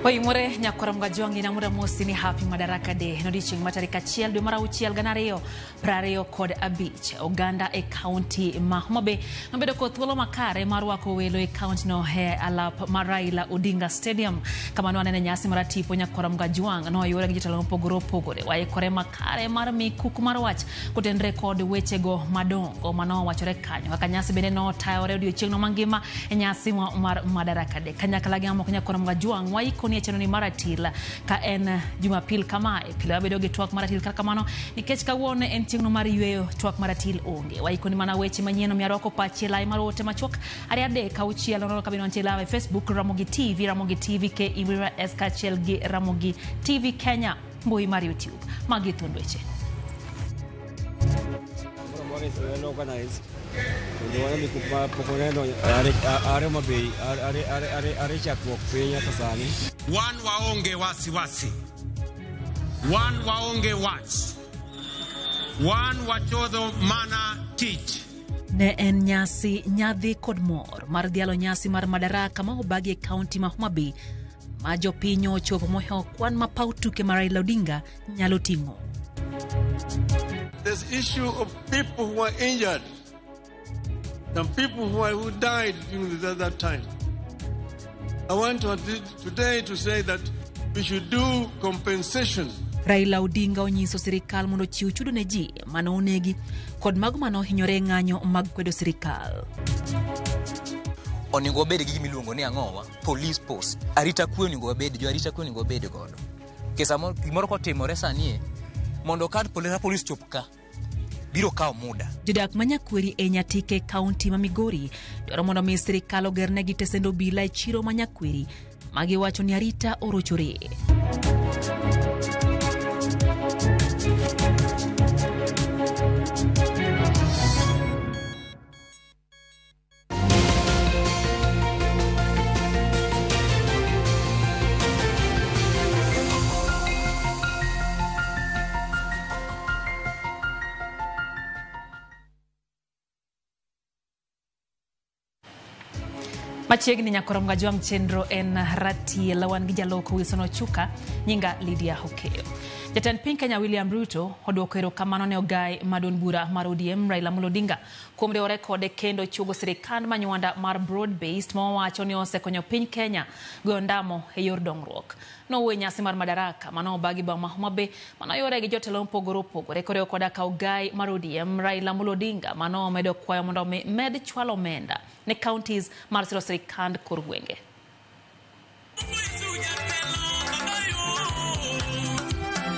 Oimore nyakwara Mgajwangi na muda mosi ni Happy Madaraka Day nodiochieng' ma tarik 1 dwe mar 6 2025. Oganda e kaunti ma Homa Bay nobedo kod thuolo makare mar rwako welo e kaunti no e alap mar Raila Odinga Stadium. Kama nwanene nyasi mar tipo nyakwara Mgajwang' noyuore gi jotelo mopogore opogore. Waikore makare mar mikuku mar wach kotenre kod wechego madongo manowachore kanyo. Kaka nyasi bende notayore odiochieng'no mangima e nyasi mar Madaraka Day. Kanyakla gi mamoko nyakwara Mgajwang' waikoni e chenro ni mar atil ka en Jumapil kamae. Pile wabedo gi twak mar atil kata kamano nikech kawuono en chieng'no mar yueyo, twak mar atil onge. Waikoni mana weche manyien omiyo arwako pachi e lai mar ote machuok 2 3 6 nono kabino wantie live e Facebook Ramogi TV, Ramogi TV KE S kaachiel gi Ramogi TV Kenya, mbui mar YouTube. Magi thuond weche. Wan waonge wasiwasi, wan waonge wach, wan wachodho mana tich. Ne en nyasi nyadhi kod mor mar dhialo nyasi mar Madaraka ma obagi e kaunti ma Homa Bay ma jopiny ochopo mohewo kwan ma paw tuke ma Raila Odinga nyalo ting'o. There's issue of people who are injured, some people who died during that time. I want to today to say that we should do compensation. Raila Odinga onyiso sirikal mondo ochiw chudo ne ji mane onegi kod mago mane ohinyore e ng'anyo mag kwedo sirikal. Onego wabed gi gima iluongo ni ang'owa, police post. Arita kwe onego wabed, jo arita kwe onego wabed godo. Nikech samoro gimoro kotimore sani e, mondo kad police chop ka, biro kawo muda. Jodak ma Nyakweri e Nyatike kaunti ma Migori dwaro mondo mi sirikal ogernegi tesend obila e chiro ma Nyakweri ma giwacho ni arita orochore. Machiegni nyakwara Mgajwang' chenro en ratiel wan gi jaloko Wilson Ochuka, nyinga Lydia Okeyo. Jatend piny Kenya William Ruto oduoko erokamano ne ogai ma duond bura mar ODM Raila Amolo Odinga kuom riwore kode kendo chuogo sirikand manywanda mar broad based ma owacho ni osekonyo piny Kenya goyo ndamo e yor dongruok. Nowuoyo e nyasi mar Madaraka mano obagi boma Homa Bay mano yore gi jotelo mopogore opogore koriwo koda ka ogai mar ODM Raila Amolo Odinga mano omedo kwayo mondo mi med chwalo omenda ne counties mar siro sirikand kor gwenge.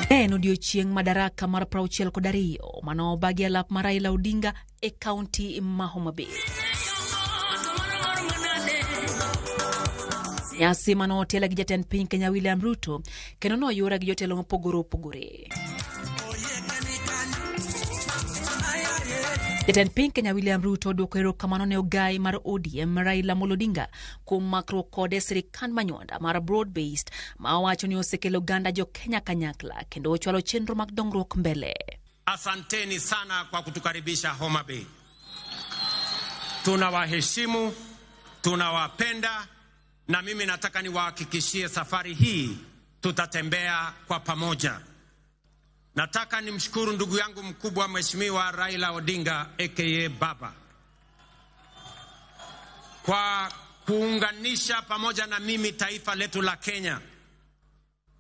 En odiochieng' Madaraka mar 62 mano obagi alap mar Raila Odinga e kaunti ma Homa Bay. Nyasi mano otiele gi jatend piny Kenya William Ruto kendo noyuore gi jotelo mopogore opogore. Jatend piny Kenya William Ruto oduoko erokamano ne ogai mar ODM Raila Amolo Odinga kuom makruok kode e sirikand manywanda mar broad based ma owacho ni osekelo oganda jo Kenya kanyakla kendo ochwalo chenro mag dongruok mbele. Asanteni sana kwa kutukaribisha Homa Bay. Tunawaheshimu, tunawapenda na mimi nataka niwahakikishie safari hii tutatembea kwa pamoja. Nataka nimshukuru ndugu yangu mkubwa Mheshimiwa Raila Odinga aka Baba kwa kuunganisha pamoja na mimi taifa letu la Kenya.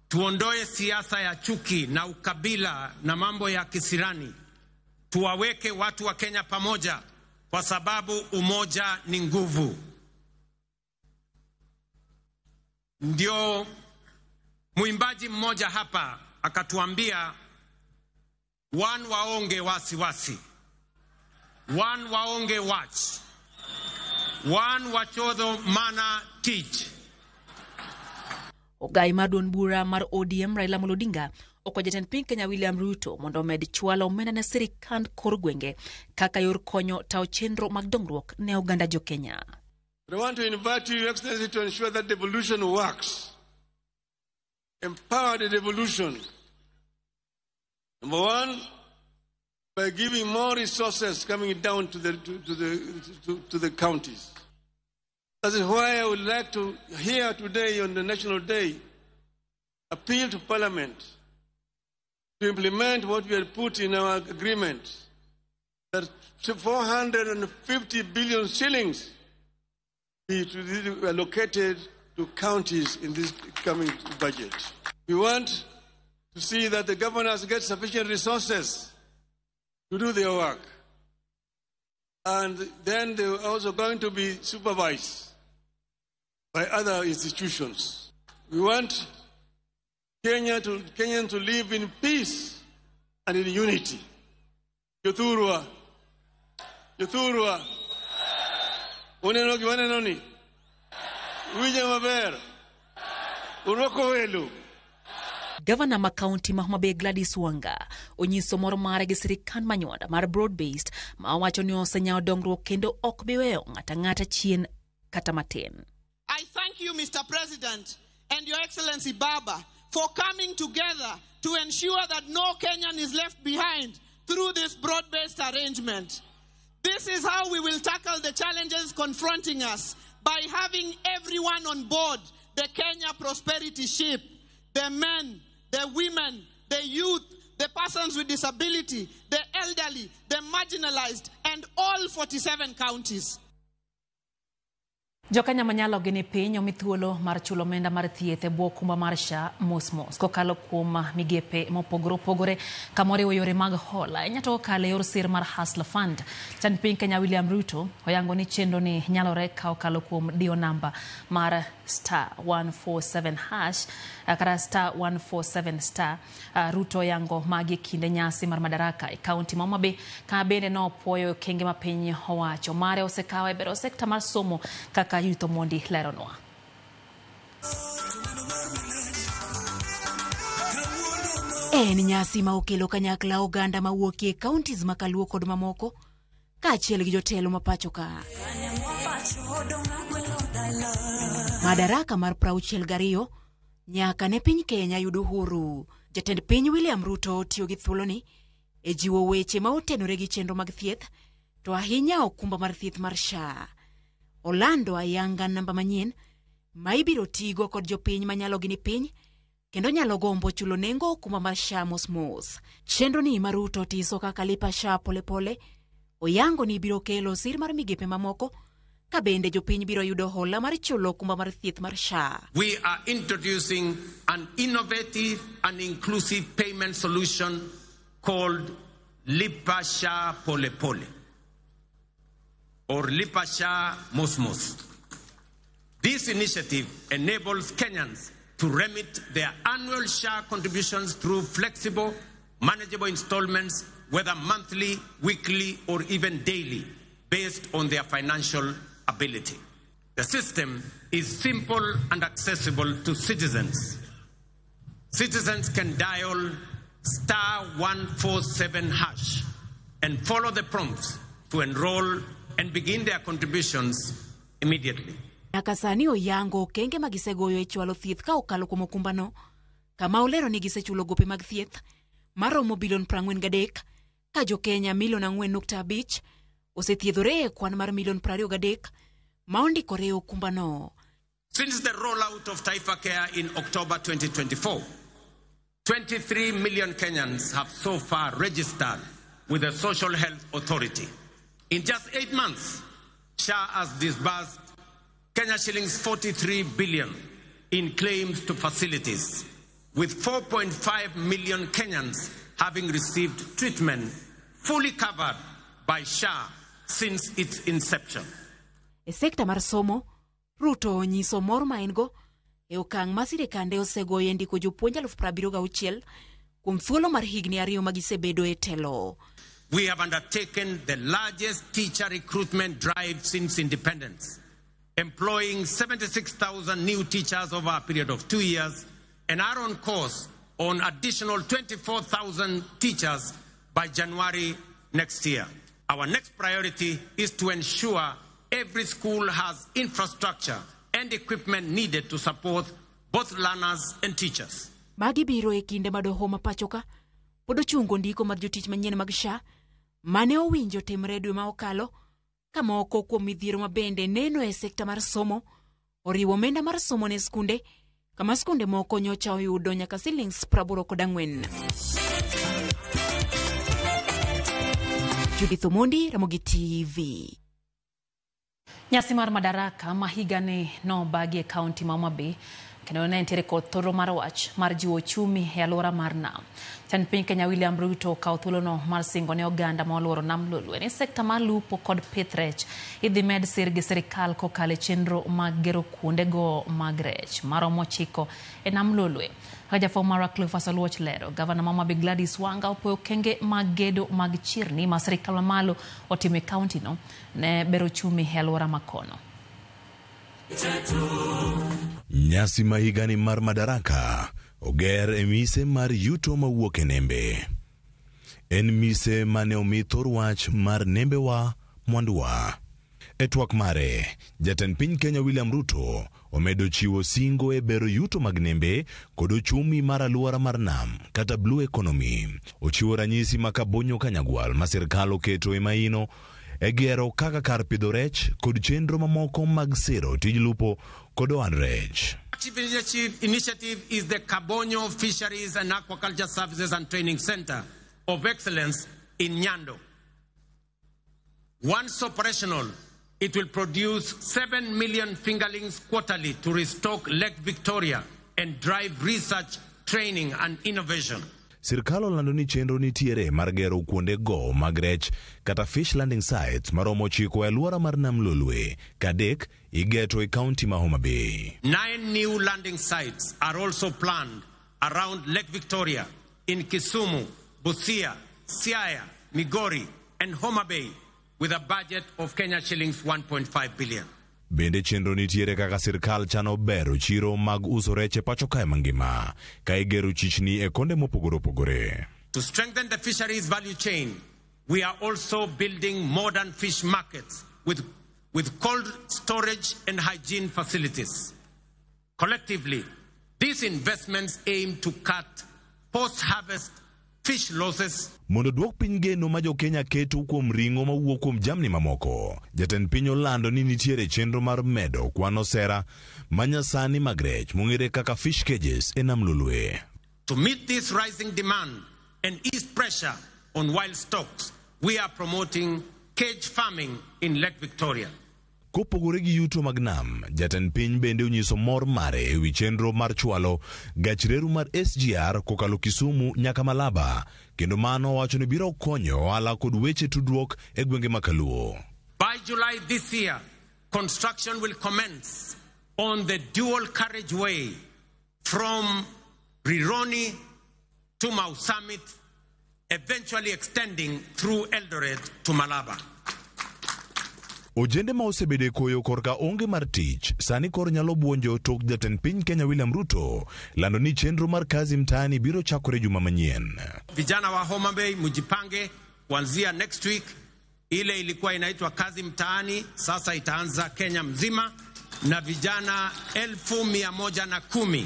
Tuondoe siasa ya chuki na ukabila na mambo ya kisirani. Tuwaweke watu wa Kenya pamoja kwa sababu umoja ni nguvu. Ndio mwimbaji mmoja hapa akatuambia wan waonge wasiwasi, wan waonge wach, wan wachodho mana tich. Ogai mar duond bura mar ODM Raila Amolo Odinga okwayo jatend piny Kenya William Ruto mondo omed chwalo omenda ne sirikand kor gwenge kaka yor konyo tayo chenro mag dongruok ne oganda jo Kenya. I want to invite you, Your Excellency, to ensure that devolution works. Empower the devolution. Number one, by giving more resources coming down to the counties. That is why I would like to hear today on the National Day appeal to Parliament to implement what we had put in our agreement, that 450 billion shillings be allocated to counties in this coming budget. We want to see that the governors get sufficient resources to do their work. And then they're also going to be supervised by other institutions. We want Kenyans to live in peace and in unity. Jothurwa, Jothurwa, uneno gi waneno ni, winjo maber, urwako welo. Gavana ma kaunti ma Homa Bay Gladys Wanga onyiso mor mare gi sirikand manywanda mar broad based ma owacho ni osenyawo dongruok kendo ok bi weyo ng'ato ang'ata chien kata matin. I thank you, Mr. President, and Your Excellency Baba, for coming together to ensure that no Kenyan is left behind through this broad-based arrangement. This is how we will tackle the challenges confronting us, by having everyone on board the Kenya Prosperity Ship, the men, the women, the youth, the persons with disability, the elderly, the marginalized, and all 47 counties. Jokenya manyalo gi ni piny omi thuolo mar chulo omenda mar thieth e bwo okumba mar SHA mos mos kokalo kuom migepe mopogore opogore kama oriwo yore mag hola inya to kokalo e yor sir mar Hustler Fund. Jatend piny Kenya William Ruto oyango ni chenro ni nyalore ka okalo kuom diyo namba mar star 147 hash kata star 147 star. Ruto oyango magi e kinde nyasi mar Madaraka e kaunti ma Homa Bay kama bende nopuoyo okenge ma piny owacho mare osekawo e bero sekta mar somo kaka Judith Omondi leronwa. En nyasi ma okelo kanyakla oganda mawuok e counties ma Kaluo kod mamoko kaachiel gi jotelo ma pacho ka. Madaraka mar 62 nyaka ne piny Kenya yud uhuru. Jatend piny William Ruto tiyo gi thuoloni e jiwo weche ma otenore gi chenro mag thieth to ahinya okumba mar thieth mar SHA. Olando ayanga namba manyien ma ibiro tigo kod jopiny manyalo gi ni piny kendo nyalo gombo chulo nengo okumba mar SHA mos mos. Chenro ni ma Ruto tiso kaka Lipa SHA polepole oyango ni biro kelo sir mar migepe mamoko ka bende jopiny biro yudo hola mar chulo okumba mar thieth mar SHA. We are introducing an innovative and inclusive payment solution called Lipa SHA Pole Pole or Lipa SHA Mos Mos. This initiative enables Kenyans to remit their annual SHA contributions through flexible, manageable installments, whether monthly, weekly, or even daily, based on their financial ability. The system is simple and accessible to citizens. Citizens can dial star 147 hash and follow the prompts to enroll and begin their contributions immediately. Nyaka sani oyango okenge ma gisegoyo e chwalo thieth ka okalo kuom okumbano, kama olero ni gisechulo gope mag thieth maromo bilion 43 ka jo-Kenya milion 4.5 osethiedhore e kwan mar milion 23 ma ondikore e okumbano. Since the rollout of Taifa Care in October 2024, 23 million Kenyans have so far registered with the Social Health Authority. In just 8 months, SHA has disbursed Kenya shillings 43 billion in claims to facilities, with 4.5 million Kenyans having received treatment fully covered by SHA since its inception. E sekta mar somo, Ruto onyiso mor ma en-go e okang' ma sirkande osegoyo e ndiko jopuonj 76,000 kuom thuolo mar higni 2 ma gisebedo e telo. We have undertaken the largest teacher recruitment drive since independence, employing 76,000 new teachers over a period of 2 years and are on course on additional 24,000 teachers by January next year. Our next priority is to ensure every school has infrastructure and equipment needed to support both learners and teachers. Magi biro e kinde ma doho ma pacho ka pod ochungo ndiko mar jotich manyien mag SHA mane owinjo timre dwe ma okalo, ka moko kuom midhiero ma bende neno e sekta mar somo oriwo omenda mar somo ne skunde Kama skunde moko nyocha oyudo nyaka silings 84. Judith Omondi, Ramogi TV. Nyasi mar Madaraka ma higani nobagi e kaunti ma Homa Bay kendo ne nitiere kod thoro mar wach mar jiwo ochumi e alwora mar nam. Jatend piny Kenya William Ruto okawo thuolono mar singo ne oganda ma oluoro nam Lolwe ni sekta mar lupo kod pith rech idhi med sir gi sirikal kokalo e chenro mag gero kuondego mag rech maromo 9 e nam Lolwe. Kaka jafwambo marwa Cleophas Oluoch lero, gavana ma Homa Bay Gladys Wanga opoyo okenge mag gedo mag chirni ma sirikal mamalo otimo e kaunti no ne bero ochumi e alwora ma kono. Nyasi ma higani mar Madaraka oger e mise mar yuto mawuok e nembe. En mise mane omi thor wach mar nembewa mwanduwa. E twak mare, jatend piny Kenya William Ruto omedo chiwo singo e bero yuto mag nembe kod ochumi mar alwora mar nam kata blue economy. Ochiwo ranyisi ma Kabonyo Kanyagwal ma sirkal oketo e maino e gero kaka kar pidho rech kod chenro mamoko mag siro tij lupo kod ohand rech. Initiative is the Kabonyo Fisheries and Aquaculture Services and Training Center of Excellence in Nyando. Once operational, it will produce 7 million fingerlings quarterly to restock Lake Victoria and drive research, training and innovation. Sirkal olando ni chenro nitiere mar gero kuonde go mag rech kata fish landing sites maromo 9 e alwora mar nam Lolwe, ka 3 igeto e kaunti ma Homa Bay. 9 new landing sites are also planned around Lake Victoria in Kisumu, Busia, Siaya, Migori and Homa Bay with a budget of Kenya shillings 1.5 billion. Bende chenro nitiere kaka sirkal chano bero chiro mag uso rech e pacho kae mangima ka igero chichni e konde mopogore opogore. To strengthen the fisheries value chain, we are also building modern fish markets with cold storage and hygiene facilities. Collectively, these investments aim to cut post-harvest fish losses. Mondo duok piny geno ma jo-Kenya keto kuom ring'o mawuok kuom jamni mamoko, jatend piny olando ni nitiere chenro mar medo kwan osera manyasani mag rech mong'ere kaka fish cages e nam Lolwe. To meet this rising demand and ease pressure on wild stocks, we are promoting cage farming in Lake Victoria. Kopogore gi yuto mag nam, jatend piny bende onyiso mor mare ewi chenro mar chwalo gach reru mar SGR kokalo Kisumu nyaka Malaba, kendo mano wacho ni biro konyo ohala kod weche tudruok e gwenge ma Kaluo. By July this year, construction will commence on the dual carriageway from Rironi to Mau Summit, eventually extending through Eldoret to Malaba. Ojende ma osebedo e koyo korka onge mar tich sani koro nyalo buonjo tok jatend piny Kenya William Ruto lando ni chenro mar kazi mtaani biro chakore juma manyien. Vijana wa Homa Bay mjipange kuanzia next week. Ile ilikuwa inaitwa kazi mtaani sasa itaanza Kenya mzima, na vijana 110,000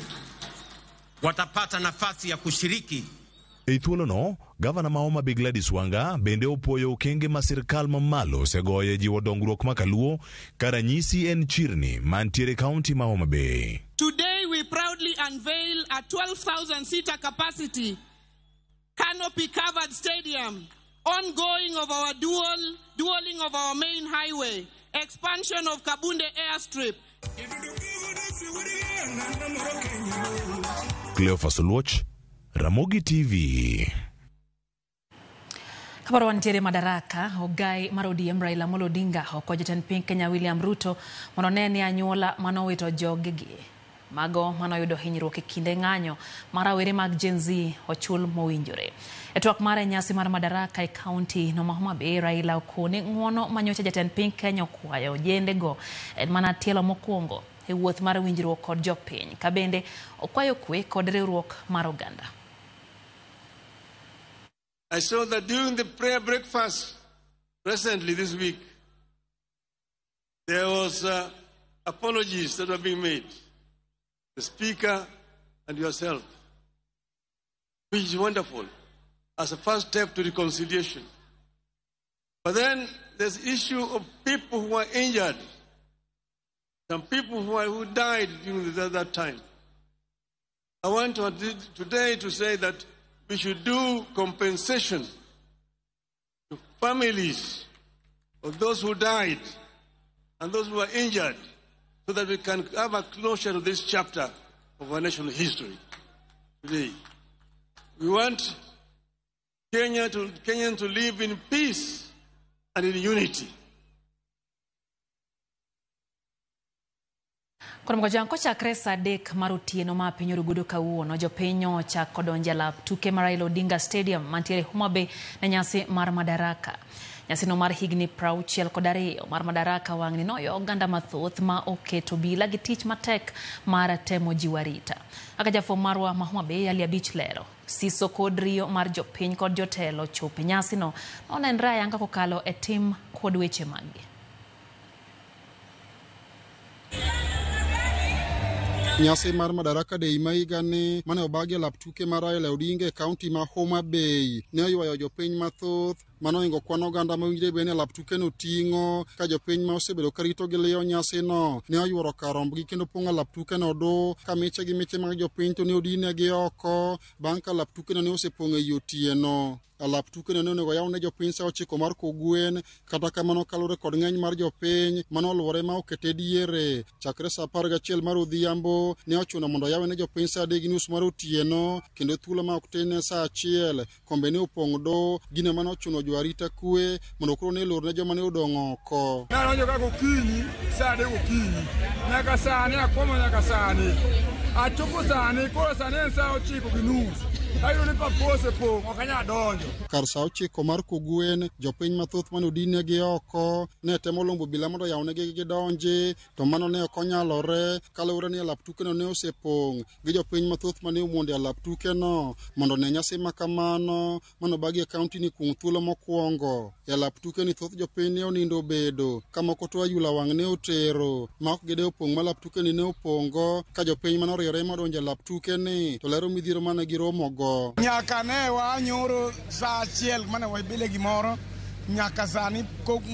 watapata nafasi ya kushiriki. E thuolono, gavana ma Homa Bay Gladys Wanga bende opuoyo okenge ma sirkal mamalo osegoyo e jiwo dongruok ma Kaluo ka ranyisi en chirni mantiere kaunti ma Homa Bay. Today we proudly unveil a 12,000 seater capacity canopy covered stadium, ongoing of our dualing of our main highway, expansion of Kabunde airstrip. Cleophas Oluoch, Ramogi TV. Kaparo wantiere Madaraka, ogai mar ODM Raila Amolo Odinga okwayo jatend piny Kenya William Ruto mondo one ni anyuola manowito jogegi mago manoyudo hinyruok e kinde ng'anyo mar rawere mag Gen Z ochul mowinjore. E twak mare e nyasi mar Madaraka e kaunti no ma Homa Bay, Raila okone ng'uono manyocha jatend piny Kenya okwayo ojendego en mana tielo mokwongo e wuoth mar winjruok kod jopiny, ka bende okwayo kwe kod riwruok mar oganda. I saw that during the prayer breakfast recently this week, there was apologies that were being made, the speaker and yourself, which is wonderful as a first step to reconciliation. But then there's the issue of people who were injured, some people who died during that time. I want to today to say that we should do compensation to families of those who died and those who were injured, so that we can have a closure to this chapter of our national history today. We want Kenyans to live in peace and in unity. Kod mgojango chakre saa 3 mar otieno ma piny orugodo kawuono, jopiny ochako donjo e lap tuke mar Raila Odinga Stadium mantiere Homa Bay ne nyasi mar Madaraka. Nyasino mar higni 62 mar Madaraka wang'ni noyo oganda mathoth ma oketo bila gi tich matek mar temo jiwo arita. Kaka jafwambo marwa ma Homa Bay Ali Abich lero, siso kod riyo mar jopiny kod jotelo chopo e nyasino nonenre ayanga kokalo e tim kod weche maggi. Nyasi mar Madaraka Day ma higani mane obagi e lap tuke mar Raila Odinga e kaunti ma Homa Bay ne oywayo jopiny mathoth manohingo kwan oganda mowinjore bed ni lap tukeno ting'o, ka jopiny ma osebedo karito gi liyo nyasino ne oyuoro kar rombgi kendo pong'o lap tukeno do, ka miche gi miche mag jopiny to ne odinegi oko bang' ka lap tukeno ne osepong' ei otieno. Alap tukeno ne onego yaw ne jopiny sa 9 mar kogwen, kata kamano kaluwore kod ng'eny mar jopiny mane oluwore ma okete diere. Chakre sa 11 mar odhiambo ne ochuno mondo yawe ne jopiny sa 3:30 mar otieno, kendo thuolo ma ok tin ne sa 1 kombe ne opong' do, gino mane ochuno jo arita kwe mondo koro ne lor ne joma ne odong' oko. Nadonjo ka gokinyi sa 3 gokinyi nyaka sani akwamo nyaka sani achopo sani koro sani en sa 9:30 ayudo ni pap osepong' ok anyal donjo. Kar sa 9 mar kogwen, jopiny mathoth mane odinegi oko ne temo lombo obila mondo oyawnegi gidonji, to mano ne ok onyalore kaluwore ni alap tukeno ne osepong' gi jopiny mathoth mane omondo e alap tukeno mondo one nyasi ma kamano mane obagi e kaunti ni kuom thuolo mokwongo. E alap tukeni thoth jopiny ne onindo obedo, ka moko to ayula wang' ne otero ma ok gidewo pong' ma alap tukeni ne opong'go, ka jopiny mane oriere modonjo e alap tukeni to lero midhiero mane giromogo. Nyaka ne wanyoro sa 1 mane wabile gimoro nyaka sani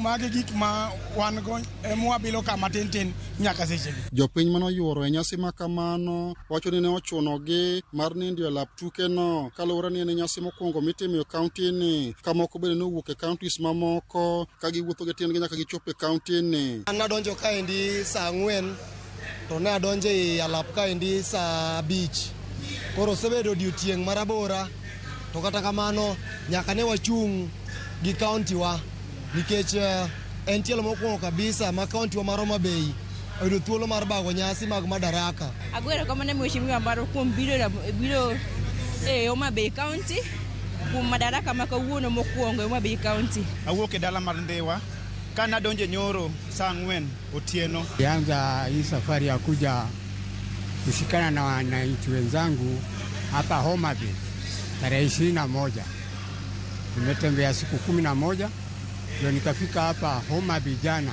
magi gik ma wan go mwabilo kama tin tin nyaka sechegi. Jopiny mane oyuoro e nyasi ma kamano wacho ni ne ochunogi mar nindo e lap tukeno kaluwore ni en nyasi mokwongo mitimo e kaunti ni, ka moko bende nowuok e counties mamoko ka giwuotho gi tiendgi nyaka gichop e kaunti ni. An nadonjo kaendi sa 4 to ne adonjo e alap kaendi sa 5. Koro osebedo odiochieng' marabora, to kata kamano nyaka ne wachung' gi kaunti wa nikech en tielo mokwongo kabisa ma kaunti wa mar Homa Bay oyudo thuolo mar bago nyasi mag Madaraka. Agwero kamano mheshimiwa marwa kuom biro e Homa Bay County kuom Madaraka ma kawuono mokwongo e Homa Bay County. Awuok e dala mar Ndhiwa ka nadonjo nyoro saa 4 otieno. Anza hii safari ya kuja kushikana na wananchi wenzangu hapa Homa Bay tarehe 21. Nimetembea siku 11 ndio nikafika hapa Homa Bay jana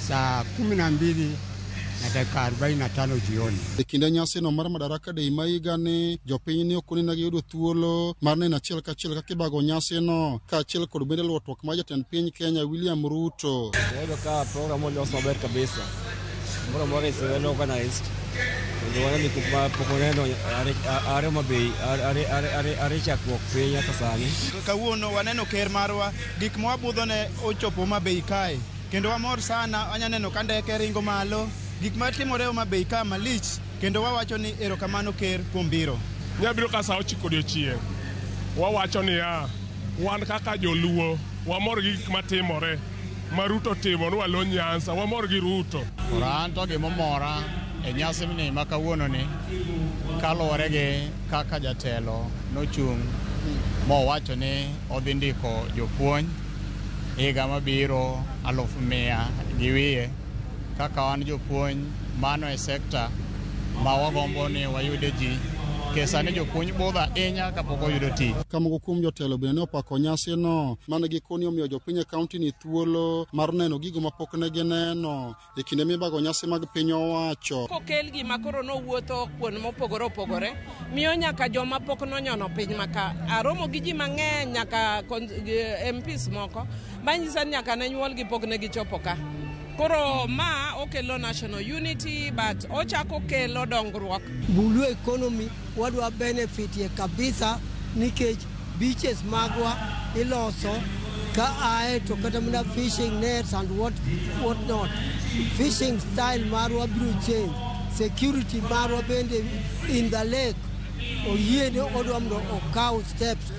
saa 12:45 jioni. E kinde nyasino mar Madaraka Day ma higani, jopiny ne ok oneno giyudo thuolo mar neno achiel kachiel kaka ibago nyasino, kaachiel kod bende luwo twak mar jatend piny Kenya William Ruto. Wayudo ka program olos maber kabisa. Moro amora is well organized. Kendo waneno gik ma pok waneno are Homa Bay, are chakruok piny nyaka sani. Kawuono waneno ker marwa, gik ma wabudhone ochopo Homa Bay kae. Kendo wamor sana, wanya neno ka ndeke ringo malo, gik matimore Homa Bay ka malich, kendo wawacho ni erokamano ker kuom biro. Nyabiro ka sa 9 odiochieng', wawacho niya, wan kaka joluo, wamor gi gik matimore ma Ruto timo ni walo Nyanza, wamor gi Ruto. Koro an to gimomora e nyasi ni ma kawuono ni kaluwore gi kaka jatelo nochung' mowacho ni odhi ndiko jopuonj higa mabiro 100,000 kaka wan jopuonj mano e sekta ma wagombo ni wayude ji Sani jopuonj budho ahinya kapok oyudo tich. Ka moko kuom jotelo bende ne opako nyasino mane gikoni omiyo jopiny e kaunti ni thuolo mar neno gigo mapok ne gineno e kinde mibago nyasi mag piny owacho. Kokel gima koro nowuotho kuond mopogore opogore, miyo nyaka joma pok nonyono piny maka. Aromo gi ji mang'eny nyaka MPs moko manyisa ni nyaka ne nyuolgi pok ne gichopo ka. Koro ma okelo national unity but ochako kelo dongruok. Blue economy wadwa benefit ye kabisa nikech beaches magwa iloso ka ae to kata mana fishing nets and what not. Fishing style marwa biro change. Security marwa bende in the lake oyiene odwa mondo okaw steps.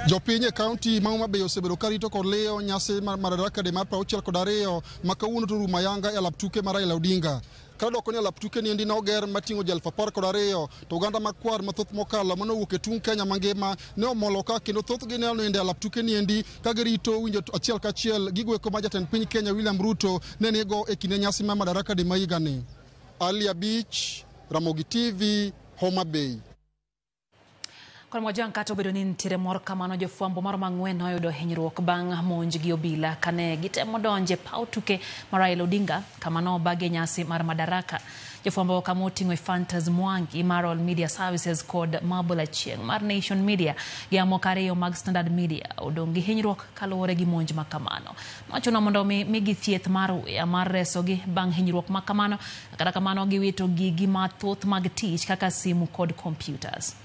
Jopiny e kaunti ma Homa Bay osebedo karito kod liyo nyasi mar Madaraka Day mar 62 ma kawuono to orumo ayanga e alap tuke mar Raila Odinga. Kata doko ni alap tuke niendi noger mating'o ji 12,000 to oganda makwar mathoth mokalo manowuok e tung' Kenya mangima ne omolo ka kendo thothgi ne onindo e alap tuke niendi ka girito winjo achiel kachiel gigo eko ma jatend piny Kenya William Ruto ne nigo e kinde nyasi mar Madaraka Day ma higani. Ali Abich, Ramogi TV, Homa Bay. Kod Mwajang kata obedo ni nitiere mor kamano, jofwambo maromo 4 noyudo hinyruok bang' monj gi obila kane gitemo donjo e paw tuke mar Raila Odinga kama nobage nyasi mar Madaraka. Jofwambo kama oting'o Ephantus Mwangi mar All Media Services kod Mabel Achieng' mar Nation Media gi amoko 2 mag Standard Media odong' gi hinyruok kaluwore gi monj makamano. Nochuno mondo migi thieth mar uya mar resogi bang' hinyruok makamano, kata kamano giwito gigi mathoth mag tich kaka simu kod computers.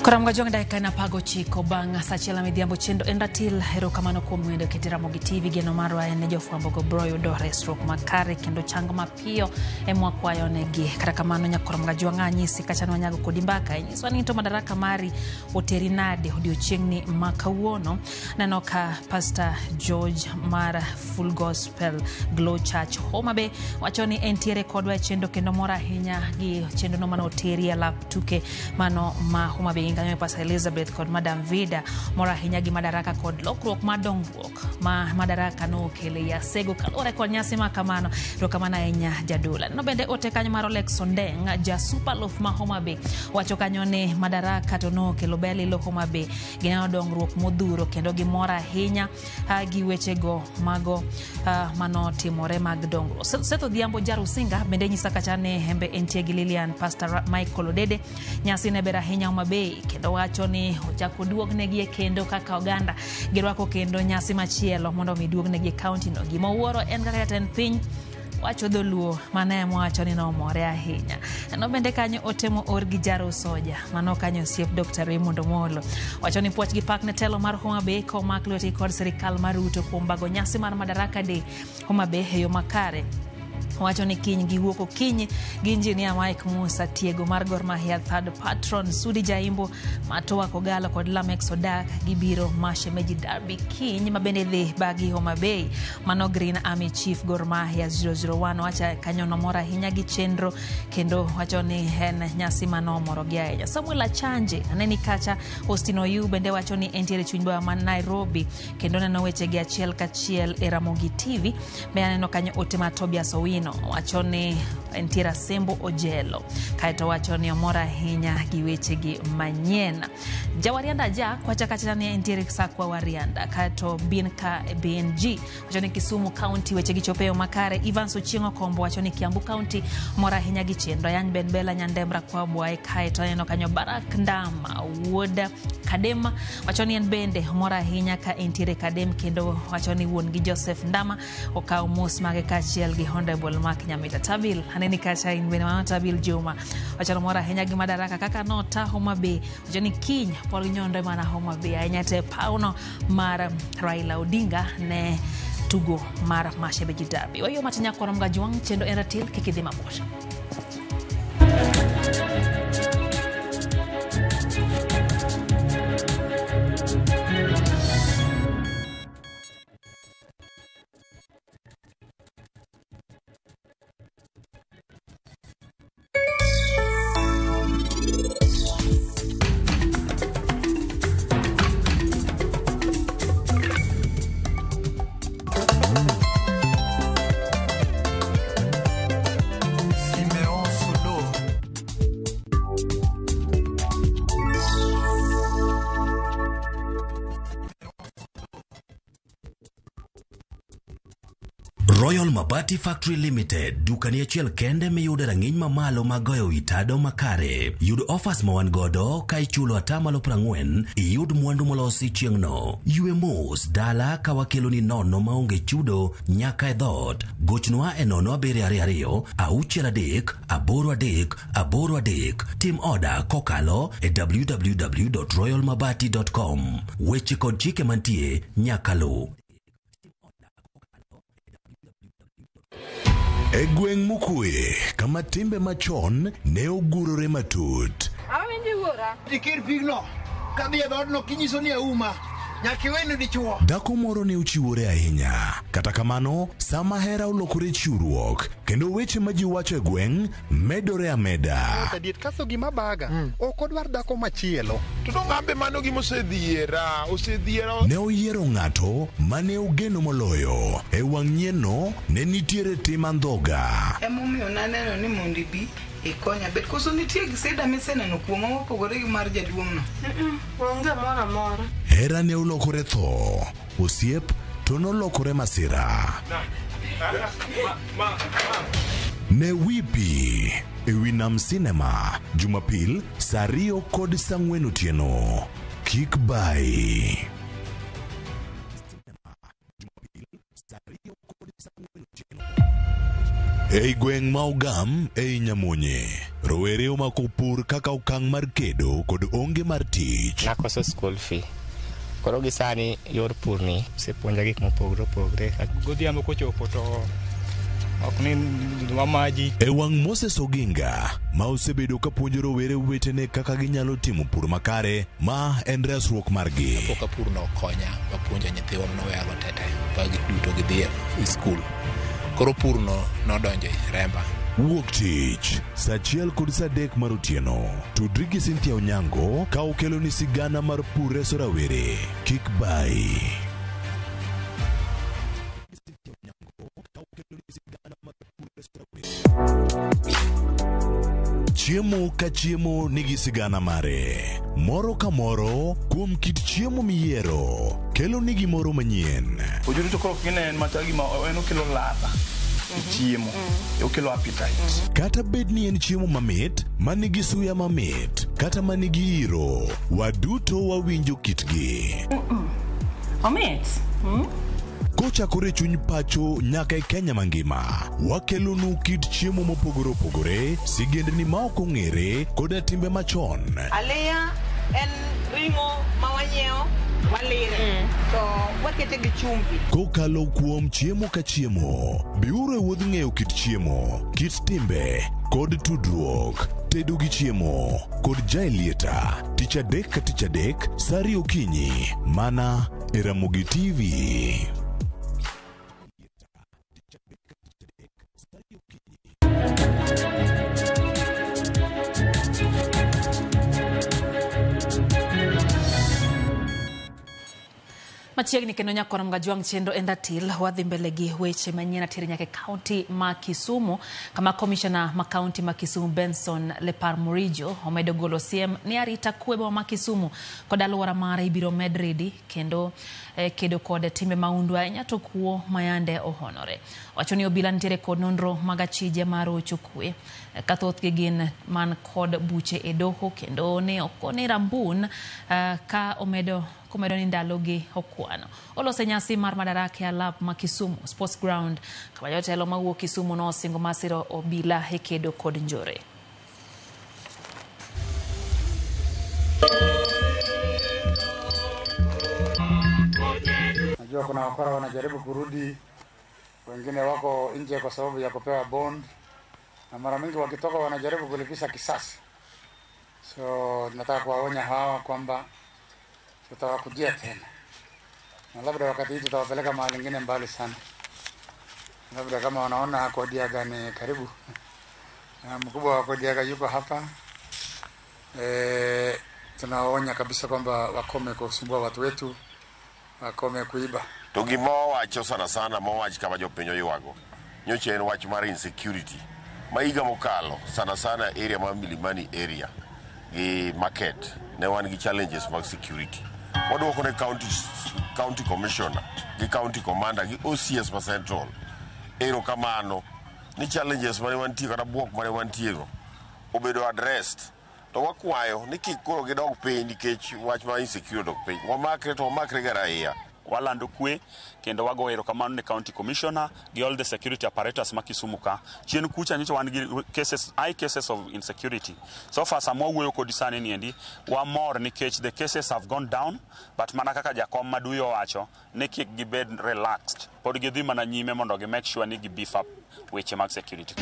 Koro Jong dakika en 19 bang' sa achiel midhiambo chenro en ratil. Erokamano kuom wendo kete Ramogi TV. Geno marwa en ni jofwambo go biro yudo resruok makare kendo chang mapiyo ema wakwayo negi. Kata kamano nyakoro Mgajwang' anyisi kacha nwanyago kodi mbaka inyiswa ni to madaraka mari oteri nade odiochieng'ni ma kawuono. Neno ka Pastor George mar Full Gospel Glow Church Homa Bay wacho ni entiere kodwa e chenro kendo mor ahinya gi chenro no mane oteri e lap tuke mano ma Homa Bay. Kanyo Pastor Elizabeth kod Madam Vida mor ahinya gi madaraka kod lokruok mar dongruok ma madaraka nokelo e Asego kaluwore kod nyasi ma kamano. Erokamano ahinya Jadula. Neno bende ote kanyo mar Olex Ondeng ja Superloaf ma Homa Bay wacho kanyo ni madaraka to nokelo ber lilo Homa Bay, gineno dongruok modhuro kendo gimor ahinya gi wechego mago manotimore mag dongruok. Seth Odhiambo Jarusinga bende nyisa kacha ni hembe entie gi Lilian Pastor Michael Odede. Nyasi ne ber ahinya Homa Bay kendo wacho ni ochako duognegi e kendo kaka oganda girwako kendo nyasi machielo mondo mi duognegi e kaunti no. Gima wuoro en kaka jatend piny wacho dholuo mano ema wacho ni nomore ahinya. Neno bende kanyo otemo or gi Jaro Soja mano kanyo osiep Dr. Raymond Omolo wacho ni puoch gi pak ne telo mar Homa Bay komak lwetgi kod sirikal mar Ruto kuom bago nyasi mar Madaraka Day Homa Bay e yo makare. Wacho ni kiny giwuok okinyi gi Engineer Mike Musa tiego mar Gor Mahia third patron Sudi Jaimbo Matoa Kogalo kod Lamex Odak gibiro Mashemeji Derby kiny mabende dhi bagi Homa Bay. Mano Green Army Chief Gor Mahia 001 wacho kanyo nomor ahinya gi chenro kendo wacho ni en nyasi manomorogi ahinya. Samuel Achanje aneni kacha. Austin Oyu bende wacho ni entiere chuny boma ma Nairobi kendo neno wechegi achiel kachiel e Ramogi TV. Be aneno kanyo ote mar Tobias Owino wacho ni entiere Asembo Ojelo kaeto wacho ni omor ahinya gi wechegi manyien. Jawarianda Jack wacho kacha ni entiere Sakwa Warianda kaeto Binka BNG wacho ni Kisumu County wechegi chopo e yo makare. Evans Ochieng' Okombo wacho ni Kiambu County mor ahinya gi chenro. Ayany Ben Bela Nyandembra kwa Bwae kaeto aneno kanyo Barak Ndama wuod Kadem wacho ni en bende mor ahinya ka entiere Kadem kendo wacho ni wuon gi Joseph Ndama okawo mos mage kaachiel gi Honorable Mark Nyamita Tabil. Aneni kacha in bende mano Tabil Juma wacho ni mor ahinya gi madaraka kaka nota Homa Bay. Wacho ni kiny pod ginyondre mana Homa Bay ahinya te pawno mar Raila Odinga ne tugo mar Mashemeji Derby. Wayo matin nyakwaro Mgajwang' chenro en ratil kik idhi mabor. Royal Mabati Factory Limited, dukani achiel kende miyude rang'iny mamalo mag goyo wi tado makare. Yud offers ma wan godo ka ichulo atamalo 40 iyud mwandu molosi chieng'no. Ywe mos dala ka wakeloni nono maonge chudo nyaka e dhoot. Gochnwa e 0722 63 83 83. Tim oda kokalo e www.royalmabati.com. Weche kod chike mantie nyaka luw. E gweng' mokwe, kama timbe machon ne ogurore matut. Awinji wuora. Ikir pigno kadhi e dhoodno kinyiso ni auma. Nyaka iweni dichuo. Dhako moro ne ochiwore ahinya. Kata kamano, sama hera olokore chiwruok, kendo weche ma ji wacho e gweng' medore ameda. Adier kaso gima baga ok odwar dhako machielo. To dong' ambe mano gima osedhiera, osedhiera. Ne oyiero ng'ato ma ne ogeno moloyo. E wang' nyienno ne nitiere tim andhoga. Emomiyo naneno ni mondo ibi ikonya bet. Koso nitie sida miseneno kuoma mopogore gi mar jaduong'no? Onge moro amora. Hera ne olokore tho, osiep to nolokore masira. Ne Wipi e wi Nam Cinema Jumapil saa 2 kod saa 4 otieno. Kik bayi. Ei gweng' ma Ogam ei Nyamonye, rowere omako pur kaka okang' mar kedo kod onge mar tich. Nakoso school fee. Koro gi sani yor pur ni osepuonja gik mopogore opogore. Godhiambo kochopo to ok ni wamaji. E wang' Moses Oginga ma osebedo ka puonjo rowere wetene kaka ginyalo timo pur makare, ma en resruok margi. Kapok pur no okonya mapuonjo nyithiwa manoweyago tete ba giduto gidhi e skul. Koro pur no nodonjo e remba. Wuok tich saa 1 kod saa 3 mar otieno. Tudri gi Cynthia Onyango ka okeloni sigana mar pur reso rawere. Kik bayi. Chiemo ka chiemo nigi sigana mare. Moro ka moro kuom kit chiemo miyiero kelo ni gimoro manyien. Ojuri to koro gine en machal gima en okelo ladha e chiemo. Okelo appetite. Kata bed ni en chiemo mamit, manigi suya mamit, kata manigi iro, waduto wawinjo kitgi. Omit. Kochakore e chuny pacho nyaka e Kenya mangima, wakelonu kit chiemo mopogore opogore, sigendni ma ok ong'ere, koda timbe machon. Aliya en ring'o ma wanyiewo walire to wakete gi chumbi. Kokalo kuom chiemo ka chiemo, biuru e wuodh ng'eyo kit chiemo, kit timbe, kod tudruok. Tedo gi chiemo kod Jaelieta, tich adek ka tich adek, saa 2 okinyi, mana e Ramogi TV. Machiegni kendo nyakora Mgajwang' chenro en ratil wadhi mbele gi weche manyien atiri nyaka e kaunti ma Kisumu kama komishona ma kaunti ma Kisumu Benson Lepar Murijo omedo golo siem ni arita kwe boma ma Kisumu kod alwora mare ibiro med ridi kendo kedo kod timbe mahundu ahinya to kuo mayande ohonore. Wacho ni obila nitiere kod nonro mag achije mar rocho kwe ka thothgi gin man kod buche e doho kendo ne okone rambun ka omedo komedo ni ndalogi okwano. Olose nyasi mar Madaraka e alap ma Kisumu Sports Ground kama jotelo mawuok Kisumu nosingo masiro obila e kedo kod njore. Najua kuna wakora wanajaribu kurudi, wengine wako nje kwa sababu ya kupewa bond, na mara mingi wakitoka wanajaribu kulipisha kisasi. So nataka kuwaonya hawa kwamba tutawakujia tena, na labda wakati hii tutawapeleka mahali ingine mbali sana, labda kama wanaona Kodiaga ni karibu. Mkubwa wa Kodiaga yuko hapa. Tunawaonya kabisa kwamba wakome kusumbua watu wetu, wakome kuiba. To gima wawacho sana sana mowach kama jopiny oywago nyocha en wach mar insecurity ma higa mokalo sana sana area mar Milimani area gi market ne wan gi challenges mag security. Waduoko ne county commissioner gi county commander gi OCS ma Central erokamano ni challenges mane wantie kata buok mane wantiego obedo addressed to wakwayo ni kik koro gidog piny nikech wach mar insecurity odok piny wamakre to wamakre ga raia. Walando kwe kendo wago erokamano ne county commissioner gi all the security apparatus ma Kisumu ka. Chien kucha nyocha wan gi cases, high cases of insecurity. So far sama wawuoyo kodi sani niendi, wamor nikech the cases have gone down, but mana kaka jakom maduyo owacho ni kik gibed relaxed. Pod gidhi mana nyime mondo gi make sure ni gi beef up weche mag security.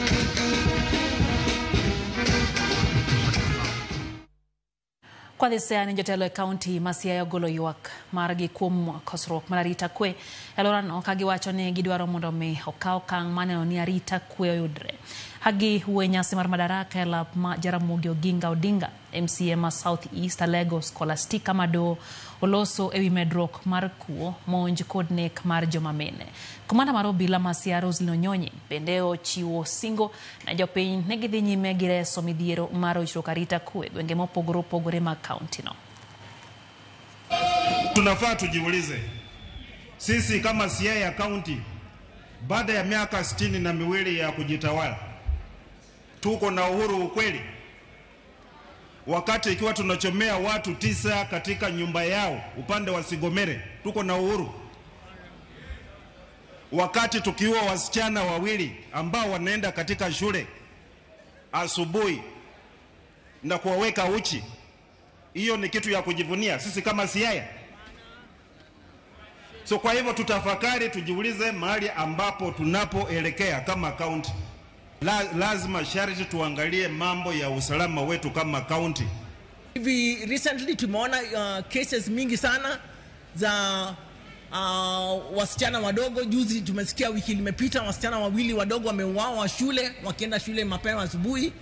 Kwadhi Siaya ni jotelo e kaunti ma Siaya ogolo ywak margi kuom kosruok mar arita kwe e alworano ka giwacho ni gidwaro mondo mi okaw okang' mar neno ni arita kwe oyudre. Ka giwuoyo e nyasi mar Madaraka e lap ma Jaramogi Oginga Odinga, MCA ma South East Alego Scholastica Mado oloso ewi medruok mar kuo, monj kod nek mar joma mine. Komanda mar obila ma Siaya Roselyn Onyonyi bende ochiwo singo ne jopiny ne gidhi nyime gi reso midhiero mar rochruok arita kwe e gwenge mopogore opogore mag kaunti no. Tunafaa tujiulize sisi kama Siaya County, baada ya miaka 62 ya kujitawala, tuko na uhuru ukweli? Wakati ikiwa tunachomea watu 9 katika nyumba yao upande wa Sigomere, tuko na uhuru? Wakati tukiua wasichana wawili ambao wanaenda katika shule asubuhi na kuwaweka uchi, hiyo ni kitu ya kujivunia sisi kama Siaya? So kwa hivyo tutafakari, tujiulize mahali ambapo tunapoelekea kama county. Lazima sharti tuangalie mambo ya usalama wetu kama county. Hivi recently tumeona cases mingi sana za wasichana wadogo. Juzi tumesikia wiki limepita wasichana wawili wadogo wameuawa shule wakienda shule mapema asubuhi.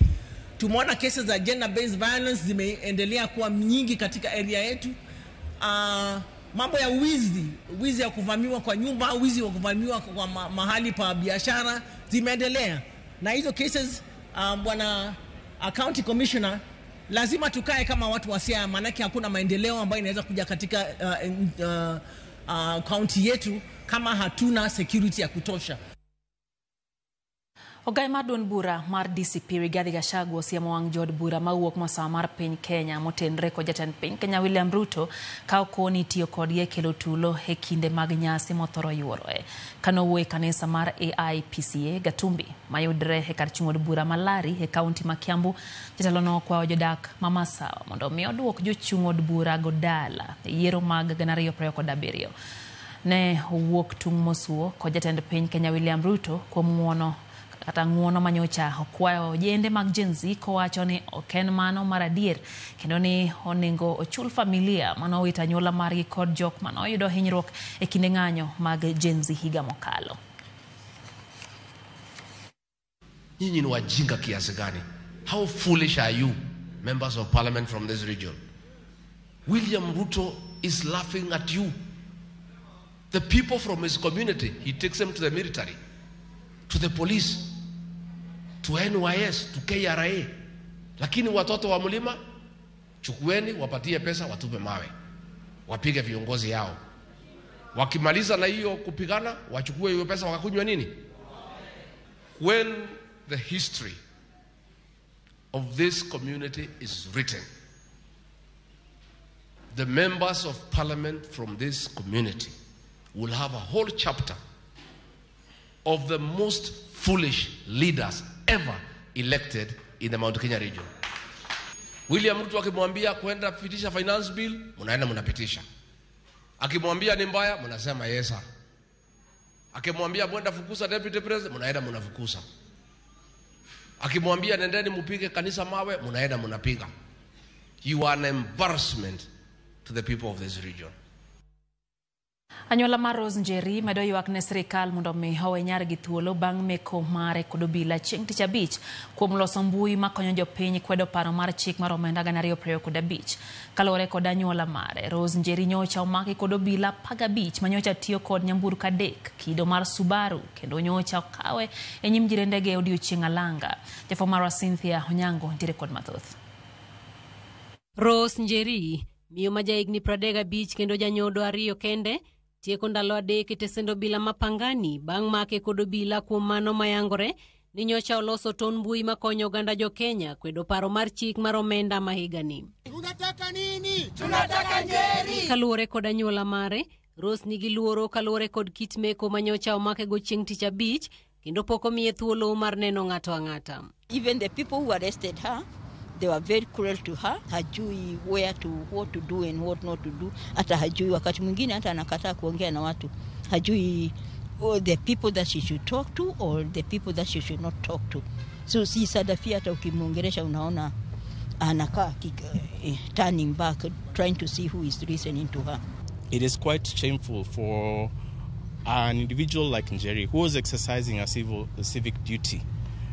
Tumeona cases za gender based violence zimeendelea kuwa nyingi katika area yetu. Mambo ya wizi, wizi ya kuvamiwa kwa nyumba, wizi wa kuvamiwa kwa mahali pa biashara zimeendelea. Na hizo cases, bwana county commissioner, lazima tukae kama watu wa Siaya, maanake hakuna maendeleo ambayo inaweza kuja katika county yetu kama hatuna security ya kutosha. Ogai mar duond bura mar DCP Rigathi Gachagua osiemo wang' jood bura mawuok masawa mar piny Kenya motenre kod jatend piny Kenya William Ruto ka okoni tiyo kodgi e kelo tulo e kinde mag nyasi mothoro yuoroe. Kanowuoyo e kanisa mar AIPCA Gatumbi mayudre e kar chung' od bura ma Lari e kaunti ma Kiambu, jatelo no okwayo jodak ma Masawa mondo mi oduok jochung' od bura go dala e yiero mag 2027. Ne owuok tung' mosuo kod jatend piny Kenya William Ruto kuom ng'uono kata ng'uono manyocha okwayo ojende mag Gen Z kowacho ni ok en mano mar adier kendo ni onego ochul familia manowito anyuola margi kod jok manoyudo hinyruok e kinde ng'anyo mag Gen Z higa mokalo. Nyinyi ni wajinga kiasi gani? How foolish are you, members of parliament from this region? William Ruto is laughing at you. The people from his community, he takes them to the military, to the police, to NYS, to KRA. Lakini watoto wa mlima, chukueni, wapatie pesa, watupe mawe. Wapige viongozi yao. Wakimaliza na hiyo kupigana, wachukue hiyo pesa wakakunywa nini? When the history of this community is written, the members of parliament from this community will have a whole chapter of the most foolish leaders ever elected in the Mount Kenya region. William Ruto akimwambia kwenda pitisha finance bill, mnaenda mnapitisha. Akimwambia ni mbaya, mnasema yes sir. Akimwambia mwenda fukuza deputy president, mnaenda mnafukuza. Akimwambia nendeni mupige kanisa mawe, mnaenda mnapiga. You are an embarrassment to the people of this region. Anyuola mar Rose Njeri medo ywak ne sirikal mondo mi owe nyargi thuolo bang' meko mare kod obila chieng' tich abich kuom loso mbui makonyo jopiny kwedo paro mar chik mar omenda 2025. Kaluwore kod anyuola mare, Rose Njeri nyocha omaki kod obila 15 manyocha tiyo kod nyamburko 3 kido mar Subaru kendo nyocha okawe e nyim jirendege e odiochieng' alanga. Jafwambo marwa Cynthia Onyango nitiere kod mathoth. Rose Njeri, miyo ma jahigni 35 kendo janyodo 2 kende, tieko ndalo 3 e tesend obila ma Pangani bang' make kod obila kuom mano mayangore ni nyocha oloso ton mbui makonyo oganda jo Kenya kwedo paro mar chik mar omenda ma higani. Tunataka nini? Tunataka Njeri. Kaluwore kod anyuola mare, Rose nigi luoro kaluwore kod kit meko manyocha omake go chieng' tich abich kendo pok omiye thuolo mar neno ng'ato ang'ata. Even the people who arrested her, they were very cruel to her. Hajui where to, what to do and what not to do. Hata hajui, wakati mwingine hata anakataa kuongea na watu. Hajui, oh, the people that she should talk to or the people that she should not talk to. So si Sadafia, hata ukimwongelesha unaona anakaa turning back, trying to see who is listening to her. It is quite shameful for an individual like Njeri, who was exercising a civic duty,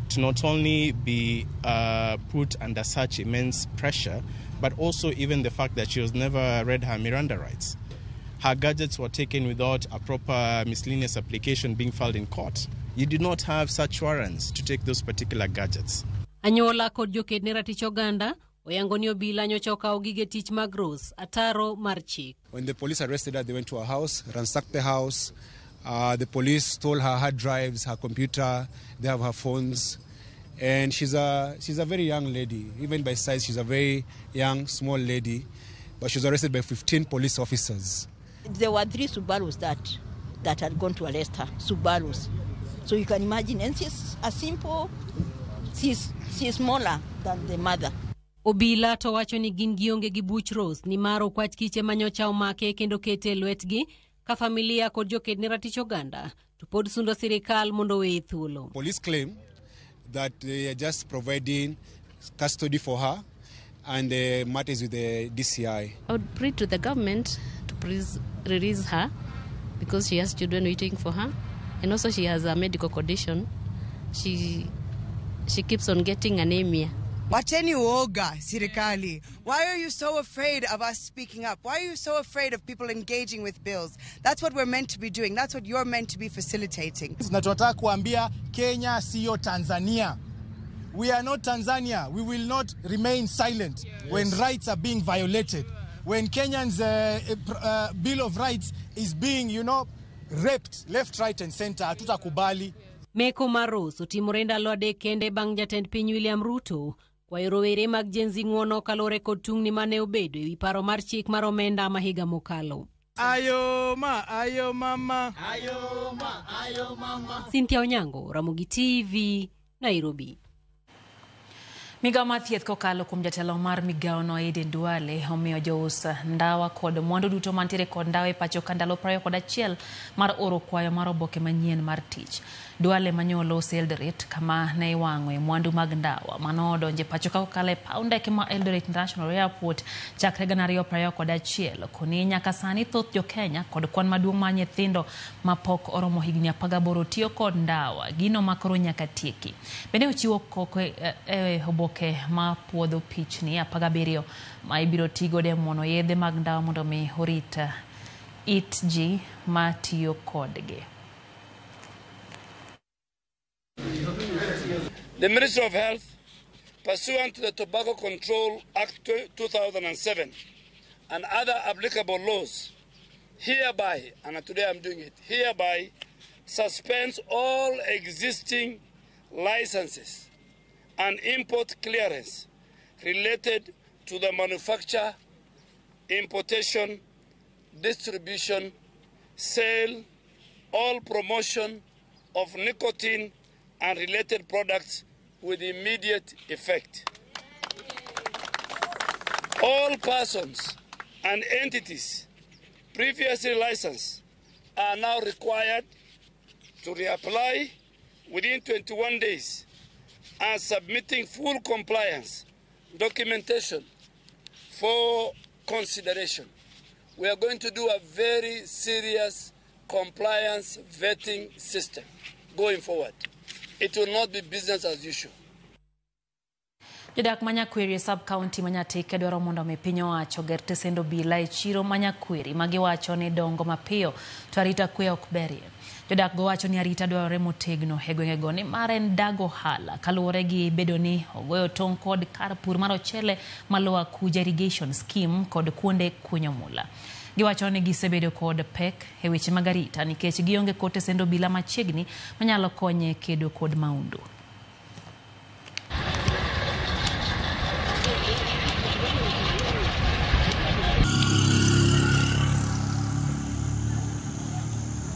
to not only be put under such immense pressure, but also even the fact that she was never read her Miranda rights. Her gadgets were taken without a proper miscellaneous application being filed in court. You did not have such warrants to take those particular gadgets. Anyuola kod joked ne ratich oganda oyango ni obila nyocha okawo gige tich mag Rose ataro mar chik. When the police arrested her, they went to her house, ransacked the house. The police stole her hard drives, her computer, they have her phones. And she's a very young lady. Even by size, she's a very young, small lady. But she was arrested by 15 police officers. There were three Subarus that had gone to arrest her, Subarus. So you can imagine, and she's a simple, she's smaller than the mother. Obila to wacho ni gin gionge gi buch Rose nimar okwach kiche manyocha omake kendo kete e lwetgi ka familia kod joked ne ratich oganda to pod sundo sirikal mondo oweye thuolo. Police claim that they are just providing custody for her and the matter is with the DCI. I would pray to the government to please release her because she has children waiting for her, and also she has a medical condition. She keeps on getting anemia. Wacheni uoga, serikali. Why are you so afraid of us speaking up? Why are you so afraid of people engaging with bills? That's what we're meant to be doing. That's what you're meant to be facilitating. Na tunataka kuambia Kenya siyo Tanzania. We are not Tanzania. We will not remain silent when rights are being violated. When Kenyans' Bill of Rights is being raped left, right and center. Hatutakubali. Meko mar Rose otimore ndalo 3 kende bang' jatend piny William Ruto kwayo rowere mag Gen Z ng'uono kaluwore kod tungni mane obedo ewi paro mar chik mar omenda ma higa mokalo. Ayo ma, ayo mama. Ayo ma, ayo mama. Cynthia Onyango, Ramogi TV, Nairobi. Migawo mar thieth kokalo kuom jatelo mar migawono Aden Duale omiyo jous ndawa kod mwandu duto mantiere kod ndawa e pacho ka ndalo 21 mar oro kwayo mar oboke manyien mar tich. Duale manyoloso Eldoret kama ne iwang'oe mwandu mag ndawa manodonjo e pacho ka kokalo e paw ndeke ma Eldoret International Airport chakre 2021 koni nyaka sani thoth jokenya kod kwan maduong' mar nyithindo mapok oromo higni 18 tiyo kod ndawa gino makoro nyaka tieki. Bende ochiwo koko e oboke ma puodho pichni 17 ma ibiro tigodo e muono yedhe mag ndawa mondo mi orit it ji matiyo kodgi. The Ministry of Health, pursuant to the Tobacco Control Act 2007 and other applicable laws, hereby, and today I'm doing it, hereby suspends all existing licenses and import clearance related to the manufacture, importation, distribution, sale, all promotion of nicotine and related products with immediate effect. All persons and entities previously licensed are now required to reapply within 21 days and submitting full compliance documentation for consideration. We are going to do a very serious compliance vetting system going forward. It will not be business as usual. Jodak ma Nyakwiri e sub county ma Nyatike dwaro mondo omi piny owacho oger tesend obila e chiro ma Nyakwiri ma giwacho ni dongo mapiyo to arita kwe ok berie. Jodak go wacho ni arita dwarore motegno e gwengego nimar en dag ohala kaluwore gi bedo ni ogoyo tong' kod kar pur mar ochele ma Lower Kuja Irrigation Scheme kod kuonde kunyo mula. Giwacho ni gisebedo kod pek e weche mag arita nikech gionge kod tesend obila machiegni manyalo konye kedo kod maundu.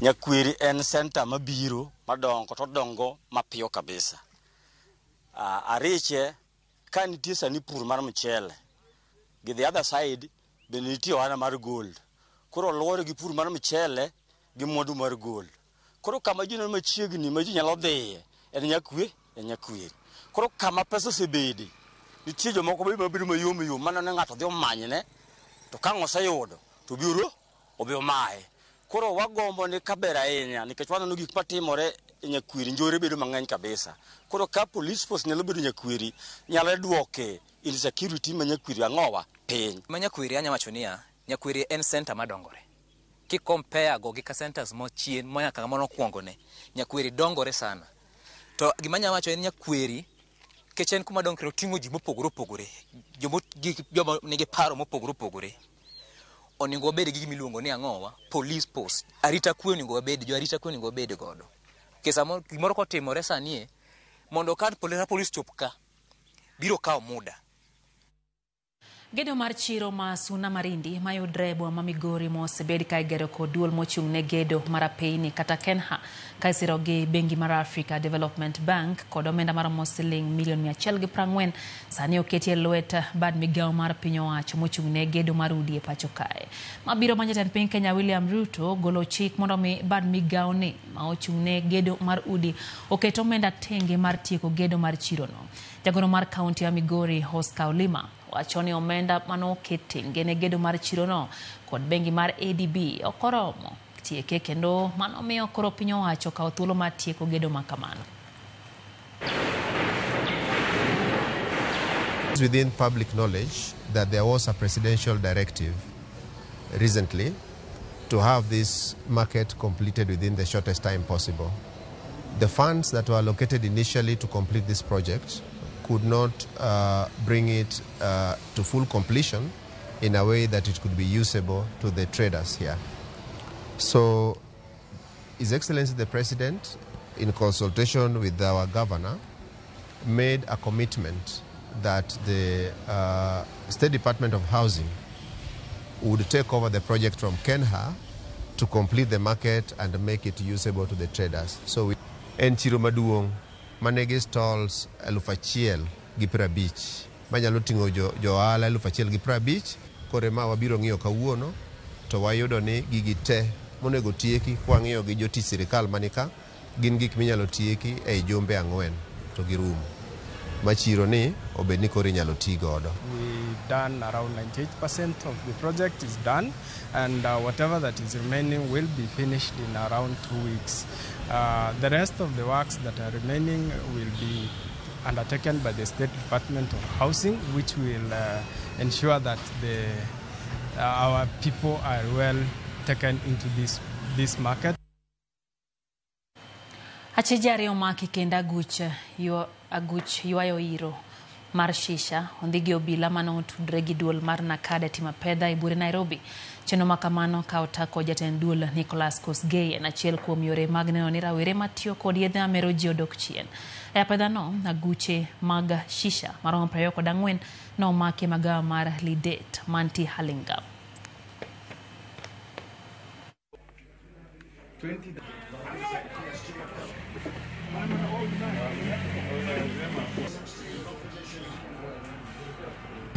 Nyakwiri en center mabiro madongo to dongo mapiyo kabisa. Ariche ka nitie sani pur mar mchele gi the other side bende nitie ohala mar gold. Koro luwore gi pur mar mchele gi mwandu mar gold. Koro kama ji neno machiegni ma ji nyalo dhiye en Nyakwiri. Koro kama pesa osebede nitie jomoko be mabedo mayom yom mano ne ng'ato dhi omanyne to ka ang' oseyudo to biro obi omaye. Koro wagombo ni kaber ahinya nikech waneno gik matimore e Nyakwiri, njore bedo mang'eny kabisa. Koro ka police force nyalo bedo Nyakwiri, nyalo duoke insecurity ma Nyakwiri ang'owa piny. Ma Nyakwiri anya wacho niya, Nyakwiri en center madongore. Ki compare go gi ka centers mochien moyaka monokwongo ne, Nyakwiri dongore sana. To gima anya wacho en Nyakwiri kech en kuma dongore oting'o ji mopogore opogore, joma nigi paro mopogore opogore. Onego wabed gi gima iluongo ni ang'owa, police post. Arita kwe onego wabed, jo arita kwe onego wabed godo. Nikech samoro gimoro kotimore sani e, mondo ka police chop ka, biro kawo muda. Gedo mar chiro ma Suna Marindi mayudre e boma ma Migori mosebed ka igero kod duol mochung' ne gedo mar apeyni kata KENHA ka isiro gi bengi mar Africa Development Bank kod omenda maromo siling milion 140 sani oketi e lwet bad migawo mar piny owacho mochung' ne gedo mar udi e pacho kae. Mabiro ma jatend piny Kenya William Ruto golo chik mondo mi bad migawo ni ma ochung' ne gedo mar udi oket omenda tenge mar tieko gedo mar chirono. Jagoro mar kaunti ya Migori Oscar Olima wacho ni omenda manoket tenge ne gedo mar chirono kod bengi mar ADB ok oromo tieke kendo mano miyo koro piny owacho kawo thuolo mar tieko gedo ma kamano. It's within public knowledge that there was a presidential directive recently to have this market completed within the shortest time possible. The funds that were allocated initially to complete this project could not bring it to full completion in a way that it could be usable to the traders here. So His Excellency the President, in consultation with our governor, made a commitment that the State Department of Housing would take over the project from KENHA to complete the market and make it usable to the traders. So en chiro maduong' manigi stalls 1,050 manyalo ting'o jo ohala 1,050. Koro ma wabiro ng'iyo kawuono to wayudo ni gigi te monego tieki kwang'iyo gi jotich sirikal manika gin gik minyalo tieki ei jumbe 4 to girumo. Ma chiro ni obed ni koro inyalo ti godo. We done around 98% of the project is done, and whatever that is remaining will be finished in around 2 weeks. The rest of the works that are remaining will be undertaken by the State Department of Housing, which will ensure that our people are well taken into this market. Achije ariyo omaki kendo aguch ywayo iro mar shisha ondhi gi obila mane otudre gi duol mar Nakada timo apedha e buore Nairobi. Chenro ma kamano ka otako jatend duol Nicholas Kosgei en achiel kuom yore mag neno ni rawere matiyo kod yedhe mamero ji odok chien. E apedhano, aguche mag shisha maromo 24 nomaki e magawa mar Lidet mantie Hurlingham.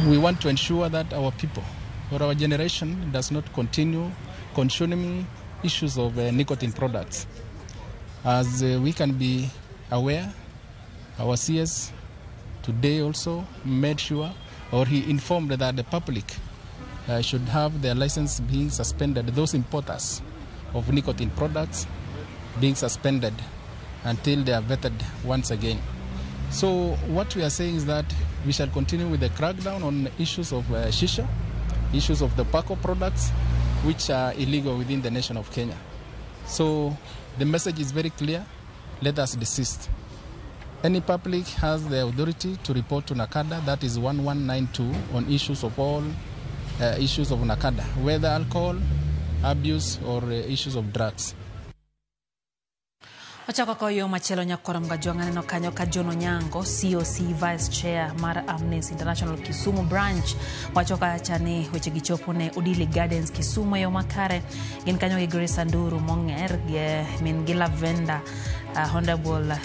We want to ensure that our people or our generation does not continue consuming issues of nicotine products. As we can be aware, our CS today also made sure, or he informed that the public should have their license being suspended, those importers of nicotine products being suspended until they are vetted once again. So what we are saying is that we shall continue with the crackdown on issues of shisha, issues of tobacco products, which are illegal within the nation of Kenya. So the message is very clear. Let us desist. Any public has the authority to report to NACADA, that is 1192, on issues of all issues of NACADA, whether alcohol abuse or issues of drugs. Ochako ko yo machielo nyakwar Mgajwang' aneno kanyo ka John Onyango, COC Vice Chair mar Amnesty International Kisumu Branch, wacho kacha ni weche gi chopo ne Odili Gardens Kisumu e yo makare. Gin kanyo gi Grace Anduru Monger gi min gi Lavenda, Honorable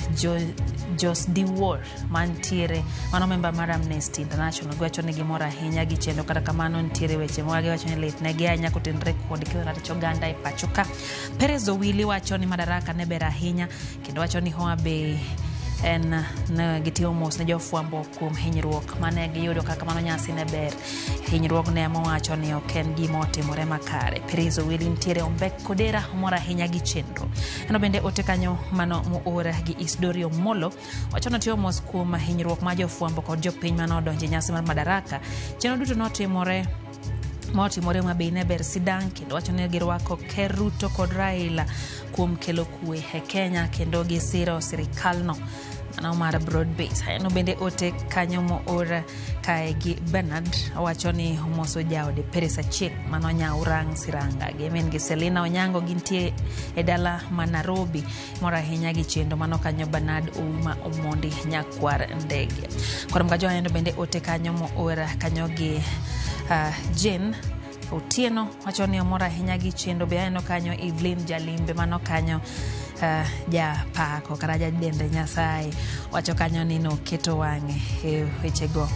Jos Diwar mantiere mano memba mar Amnesty International. Giwacho ni gimor ahinya gi chenro, kata kamano nitiere weche moko giwacho ni lit negi ahinya kotenore kod kedo ratich oganda e pacho ka. Perez Owili wacho ni Madaraka ne ber ahinya kendo wacho ni Homa Bay en ne gitimo mos ne jofwambo kuom hinyruok mane giyudo kaka mano nyasi ne ber. Hinyruok ne mowacho ni ok en gima otimore makare. Perez Owili nitiere Ombek Kodera omor ahinya gi chenro. Eno bende ote kanyo mano moor gi Isdorio Molo wacho ni otimo mos kuom hinyruok ma jofwambo kod jopiny mane odonjo e nyasi mar Madaraka. Chenro duto notimore Homa Bay ne ber sidang' kendo wacho ni girwako Ker Ruto kod Raila kuom kelo kwe e Kenya kendo gisiro sirikalno mano mar broad base. Aneno bende ote kanyo moor kae gi Bernard owacho ni omoso jaode Peres Achieng' mano Nyaurang' Siranga gi min gi Selina Onyango gintie e dala ma Nairobi. Mor ahinya gi chenro mano kanyo Bernard Ouma Omondi nyakwar ndege. Koro Mgajwang' aneno bende ote kanyo moor kanyo gi Jane Otieno wacho ni omor ahinya gi chenro. Be aneno kanyo Evelyn Jalimbe mano kanyo japako kata jadende Nyasaye wacho kanyo ni noketo wang'e e wechego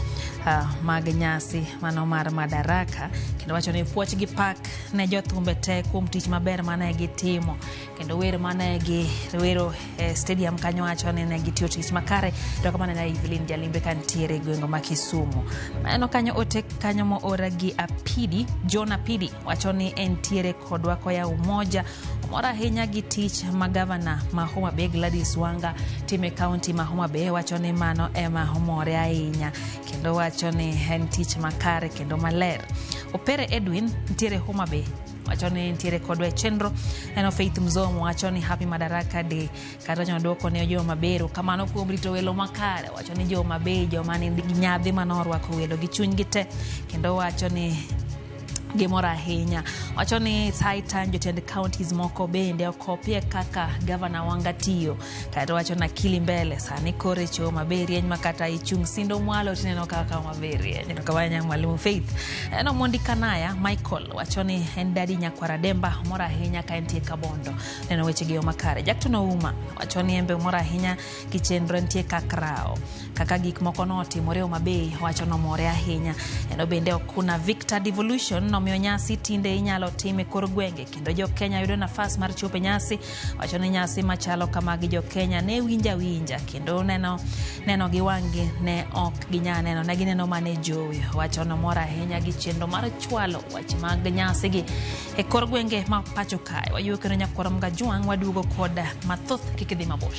mag nyasi mano mar Madaraka kendo wacho ni puoch gi pak ne jothumbe te kuom tich maber mane gitimo kendo wer mane giwero e stadium kanyo wacho ni ne gitiyo tich makare. To kamano ne Evelyn Jalimbe kantiere e gwenge ma Kisumu. Aneno kanyo ote kanyo moor gi Apidi John Apidi wacho ni entiere kodwa koya Umoja, omor ahinya gi tich ma gavana ma Homa Bay Gladys Wanga time county ma Homa Bay. Wacho ni mano ema omore ahinya kendo wacho ni en tich makare kendo maler. Opere Edwin nitiere Homa Bay wacho ni nitiere kodwa e chenro. Neno Faith Mzomo wacho ni happy Madaraka Day kata nyo dwoko ne joma bero kamano kuom rito welo makare. Wacho ni joma Bay joma nigi nyadhi manorwako welo gi chunygi te kendo wacho ni gimor ahinya. Wacho ni it's high time jotend counties moko bende okopie kaka gavana Wanga tiyo. Kaeto wacho na akili mbele sani kore cho Homa Bay rieny makata ichung' sindo mwalo tineno kaka Homa Bay rieny. Kamano mwalimu Faith. Eno Mondi Kanaya Michael wacho ni en dadi nyakwara Demba omor ahinya ka entie Kabondo. Neno weche gi yo makare. Jackton Ouma wacho ni embe omor ahinya gi chenro entie Kakrao kaka gik moko notimore Homa Bay wacho nomore ahinya. Eno bende Okuna Victor Devolution omiyo nyasi tinde inyalo tim e kor gwenge kendo jo Kenya yudo nafas mar chopo e nyasi. Wacho ni nyasi machalo kamagi jo Kenya ne winja winja kendo neno gi wang'gi ne ok ginyal neno, ne gineno mana jowi. Wacho nomor ahinya gi chenro mar chwalo wach mag nyasi gi e kor gwenge ma pacho kae. Wayuo kendo nyakwar Mgajwang' waduogo kod mathoth kik idhi mabor.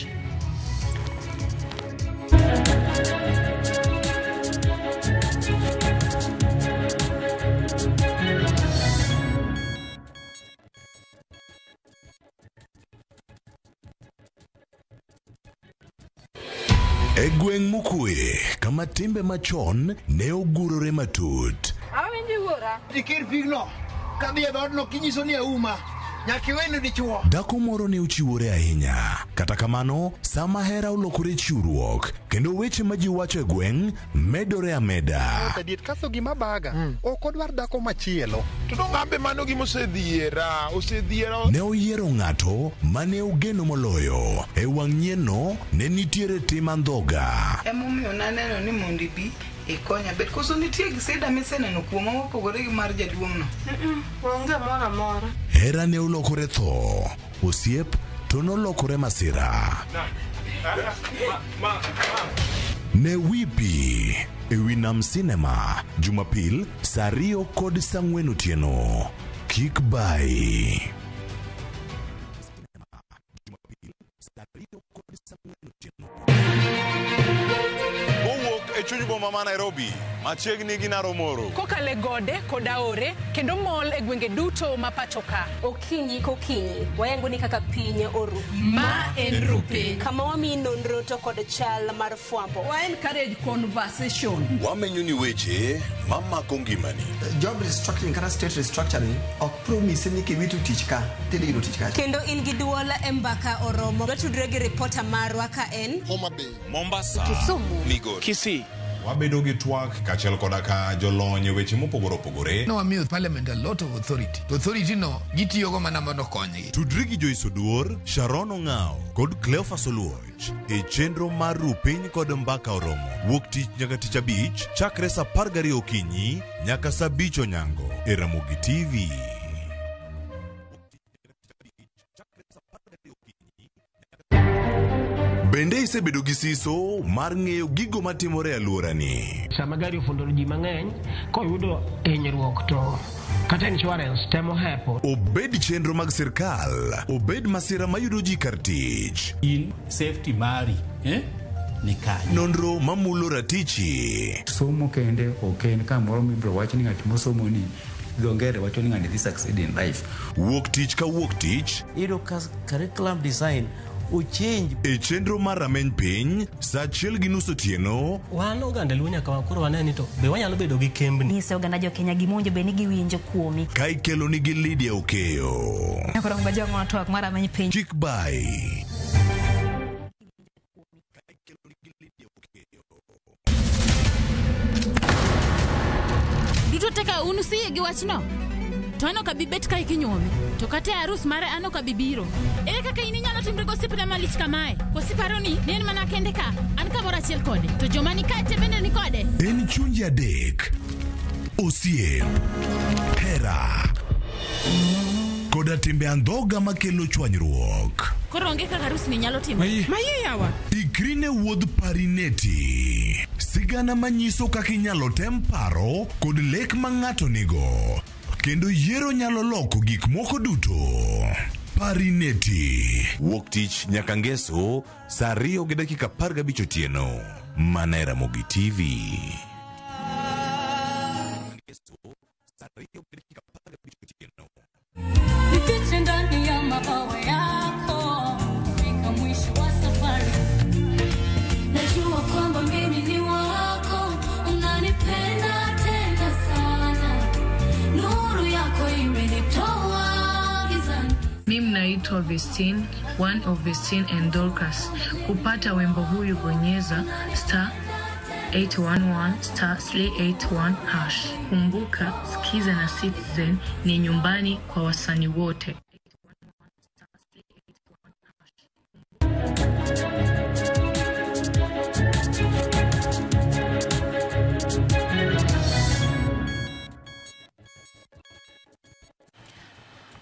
E gweng' mokwe kama timbe machon ne ogurore matut. Awinji wuora. Dikir pigno kadhi e dhoodno kinyiso ni auma nyaka iwene dichuo. Dhako moro ne ochiwore ahinya. Kata kamano, sama hera olokore chiwruok kendo weche ma ji wacho e gweng' medore ameda. Adier kaso gima baga ok odwar dhako machielo. To dong' ambe mano gima osedhiera, osedhiera. Ne oyiero ng'ato mane ogeno moloyo. E wang' nyienno ne nitiere tim andhoga. Emomiyo naneno ni mondo ibi ikonya bet koso nitie sida miseneno kuoma mopogore gi mar jaduong'no. Onge moro amora. Hera ne olokore tho, osiep to nolokore masira. Ne Wipi e wi Nam Cinema Jumapil saa 2 kod saa 4 otieno. Kik bai. Mowuok e chuny boma ma Nairobi, Machiegni gi Naromoro. Kokalo e gode kod aore kendo mol e gwenge duto ma pacho ka. Okinyi kokinyi wayango ni kaka piny oru. Ma en Rupiny. Kama wamiyi nonro to kod chal mar fwambo. Wa encourage conversation. Wamenyo ni weche mamako ngimani. Job restructuring kata state restructuring ok promise ni kiwito tich ka tidhi yudo tich kacha. Kendo in gi duol e mbaka oromo. Watudre gi ripota marwa ka en Homa Bay, Mombasa, Kisumu, Migori, Kisii. Wabedo gi twak kaachiel koda ka jolony e weche mopogore opogore. Nowamiyo parliament a lot of authority. To authority no gitiyogo mana mondo okonygi. Tudri gi Joyce Oduor, Sharon Ong'ao kod Cleophas Oluoch e chenro mar Rupiny kod Mbaka Oromo. Wuok tich nyaka tich abich chakre saa 12 okinyi nyaka saa 5 onyango e Ramogi TV. Bende isebedo gi siso mar ng'eyo gigo matimore e alworani? Sama gari ofundo ji mang'eny koyudo hinyruok to kata insurance temo hepo. Obed chenro mag sirkal, obed masira mayudo ji kar tich. In safety mari, ni kanye. Nonro mamulo ratichi. Somo kende ok en kamoro mibiro wach ni ng'at mosomo ni dho ngere wacho ni ng'ani dhi succeed in life. Wuok tich ka wuok tich. Iyudo ka curriculum design ochange. E chenro mar rameny piny, saa 1:30 otieno. Wan oganda Luo nyaka koro wane ni to be wanyalo bedo gi kembni. Nyise oganda jo Kenya gima owinjo bed ni giwinjo kuomi. Ka ikelo nigi Lydia Okeyo. Koro ngajwa twak mar rameny piny. Kik bai. Duto te ka un usiyie gi wachno? To an ok abi bet kae kinyuomi. To kata e arus mare an ok abi biro. Ere kaka in inyalo timri gosiepna malich kamae? Koso iparo ni ne en mana kende ka? An kamoro achiel kode. To joma ni kae te bende ni kode. En chunje adek. Osiep. Hera. Koda timbe andhoga makelo chwanyruok. Koro onge kaka arus ni nyalo timore. Maye yawa. Ikri ne wuodh Parineti. Sigana manyiso kaka inyalo tem paro kod lek ma ng'ato nigo. Kendo yiero nyalo loko gik moko duto. Parineti. Wuok tich nyaka ngeso saa 2:15 otieno. Mana e Ramogi TV. Nifiche ndani ya mabawa yako fika mwisho wa safari. Najua kwamba mimi ni wako, unanipenda tena sana. Nuru yako imenitoa gizani. Mimi naitwa Vestine, one of Vestine and Dorcas. Kupata wimbo huyu bonyeza star 811 star 381 hash. Kumbuka, Skiza na Citizen ni nyumbani kwa wasanii wote.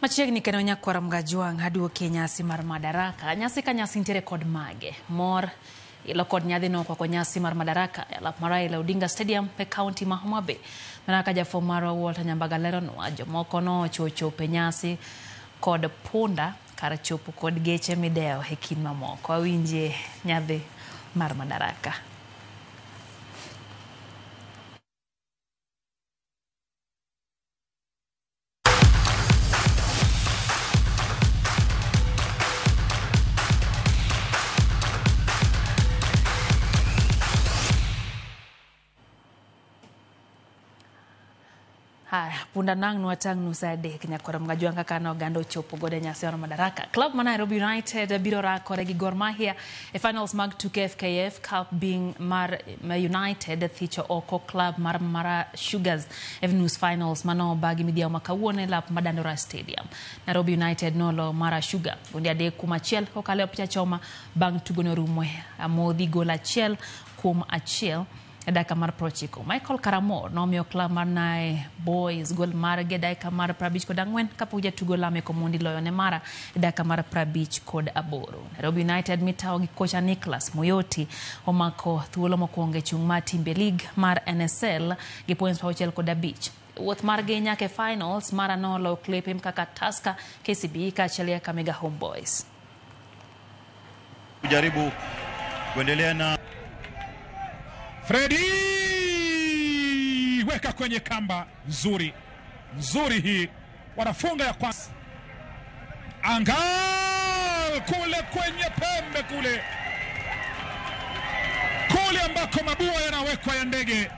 Machiegni kendo nyakwara Mgajwang' aduoki e nyasi mar Madaraka. Nyasi ka nyasi nitiere kod mage. Mor ilo kod nyadhino okwako nyasi mar Madaraka e alap mar Raila Odinga Stadium e kaunti ma Homa Bay. Mana kaka jafwambo marwa Walter Nyambaga leronwa, jomoko nochopo e nyasi kod punda kar chopo kod geche midewo e kind mamoko. Awinje nyadhi mar Madaraka. Haya, punda nang' nwatang'nu sa 3 nyakwara Mgajwang' kaka ne oganda ochopo godo e nyasi mar Madaraka. Club ma Nairobi United biro rakore gi Gor Mahia e finals mag tuke FKF Cup being mar United thicho oko club mar Mara Sugars e nus finals mano obagi midhiambo ma kawuono e lap ma Dandora Stadium. Nairobi United nolo Mara Sugar gonde 3-1 kokalo e opich achoma bang' tugo norumo amodhi gol 1-1 e dakika mar 90. Michael Karamor nomiyo club mar Nae Boys gol margi e dakika mar 54 kapok jatugo Lameck Omondi loyo ne Mara e dakika mar 58. Nairobi United mitawo gi kocha Nicholas Muyoti omako thuolo mokwongo e chung' mar timbe league mar NSL gi points 65. Wuoth margi nyaka e finals Mara nolo klepe kaka Tusker, KCB kaachiel gi Kakamega Homeboys. Kujaribu kuendelea na Freddy Anaiweka kwenye kamba nzuri. Nzuri hii. Wanafunga ya kwanza. Angal kule kwenye pembe kule. Kule ambako mabua yanawekwa ya ndege.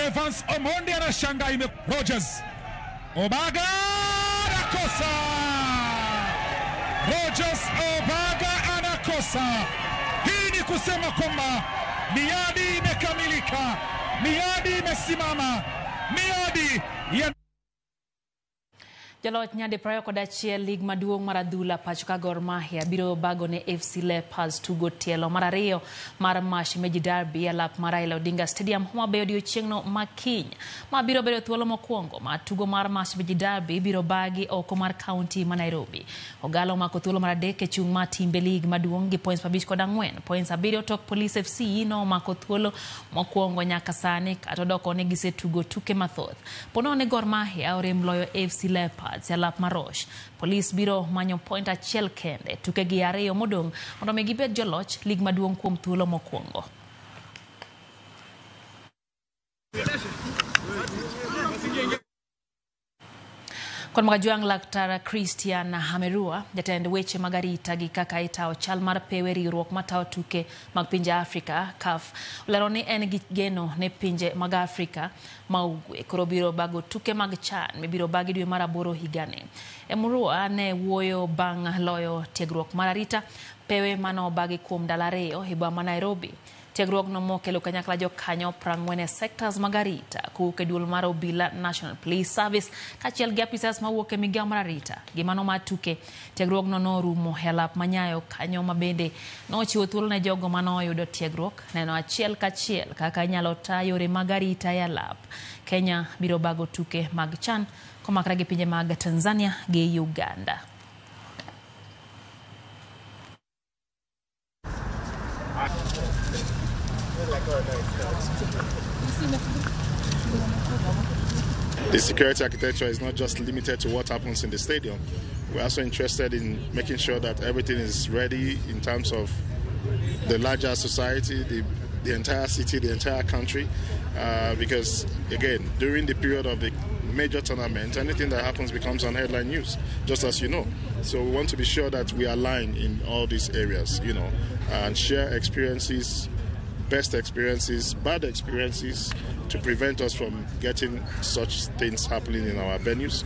Evans Omondi anashangaa ime Rogers. Obaga anakosa. Rogers Obaga anakosa. Hii ni kusema kwamba miadi imekamilika. Miadi imesimama. Miadi ya Jaloch nyadi 21 lig maduong' mar adhula pacho ka Gor Mahia biro bago ne FC Leopards tugo tielo mar ariyo mar Mashemeji Derby e alap mar Raila Odinga Stadium Homa Bay odiochieng'no ma kiny. Ma biro bedo thuolo mokwongo ma tugo mar Mashemeji Derby biro bagi oko mar kaunti ma Nairobi. Ogalo omako thuolo mar adek e chung' mar timbe lig maduong' gi points 54. Points 7 tok Police FC nomako thuolo mokwongo nyaka sani kata odoko ni gisetugo tuke mathoth. Pono ne Gor Mahia orem loyo FC Leopards alap marosh. Police biro manyo point achiel kende tuke gi ariyo modong' mondo mi gibed joloch lig maduong' kuom thuolo mokwongo. Kod Magajwang' Laktar Christian Amerua, jatend weche mag arita gi kaka itawo chal mar pewe riwruok matawo tuke mag pinje Afrika CAF, olero ni en gi geno ne pinje mag Afrika ma ugwe koro biro bago tuke mag CHAN mibiro bagi dwe mar 8 higani. Emurua ne wuoyo bang' loyo tiegruok mar arita pewe manobagi kuom ndalo 2 e boma ma Nairobi. Tiegruok no mokelo kanyakla jokanyo 40 e sectors mag arita kowuok e duol mar obila National Police Service kaachiel gi apisas mawuok e migawo mar arita gi mano mar tuke. Tiegruok no norumo e alap manyayo kanyo ma bende nochiwo thuolo ne jogo manoyudo tiegruok neno achiel kachiel kaka inyalo ta yore mag arita e alap. Kenya biro bago tuke mag CHAN komakre gi pinje mag Tanzania gi Uganda. The security architecture is not just limited to what happens in the stadium. We're also interested in making sure that everything is ready in terms of the larger society, the entire city, the entire country, because, again, during the period of the major tournament, anything that happens becomes on headline news, just as you know. So we want to be sure that we align in all these areas, you know, and share experiences, best experiences, bad experiences, to prevent us from getting such things happening in our venues.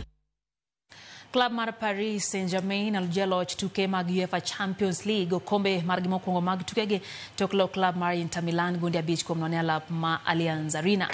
Club mar Paris Saint-Germain jaloch tuke mag UEFA Champions League okombe margi mokwongo mag tukegi tok lo club mar Inter Milan gonde 5-0 e alap ma Allianz Arena.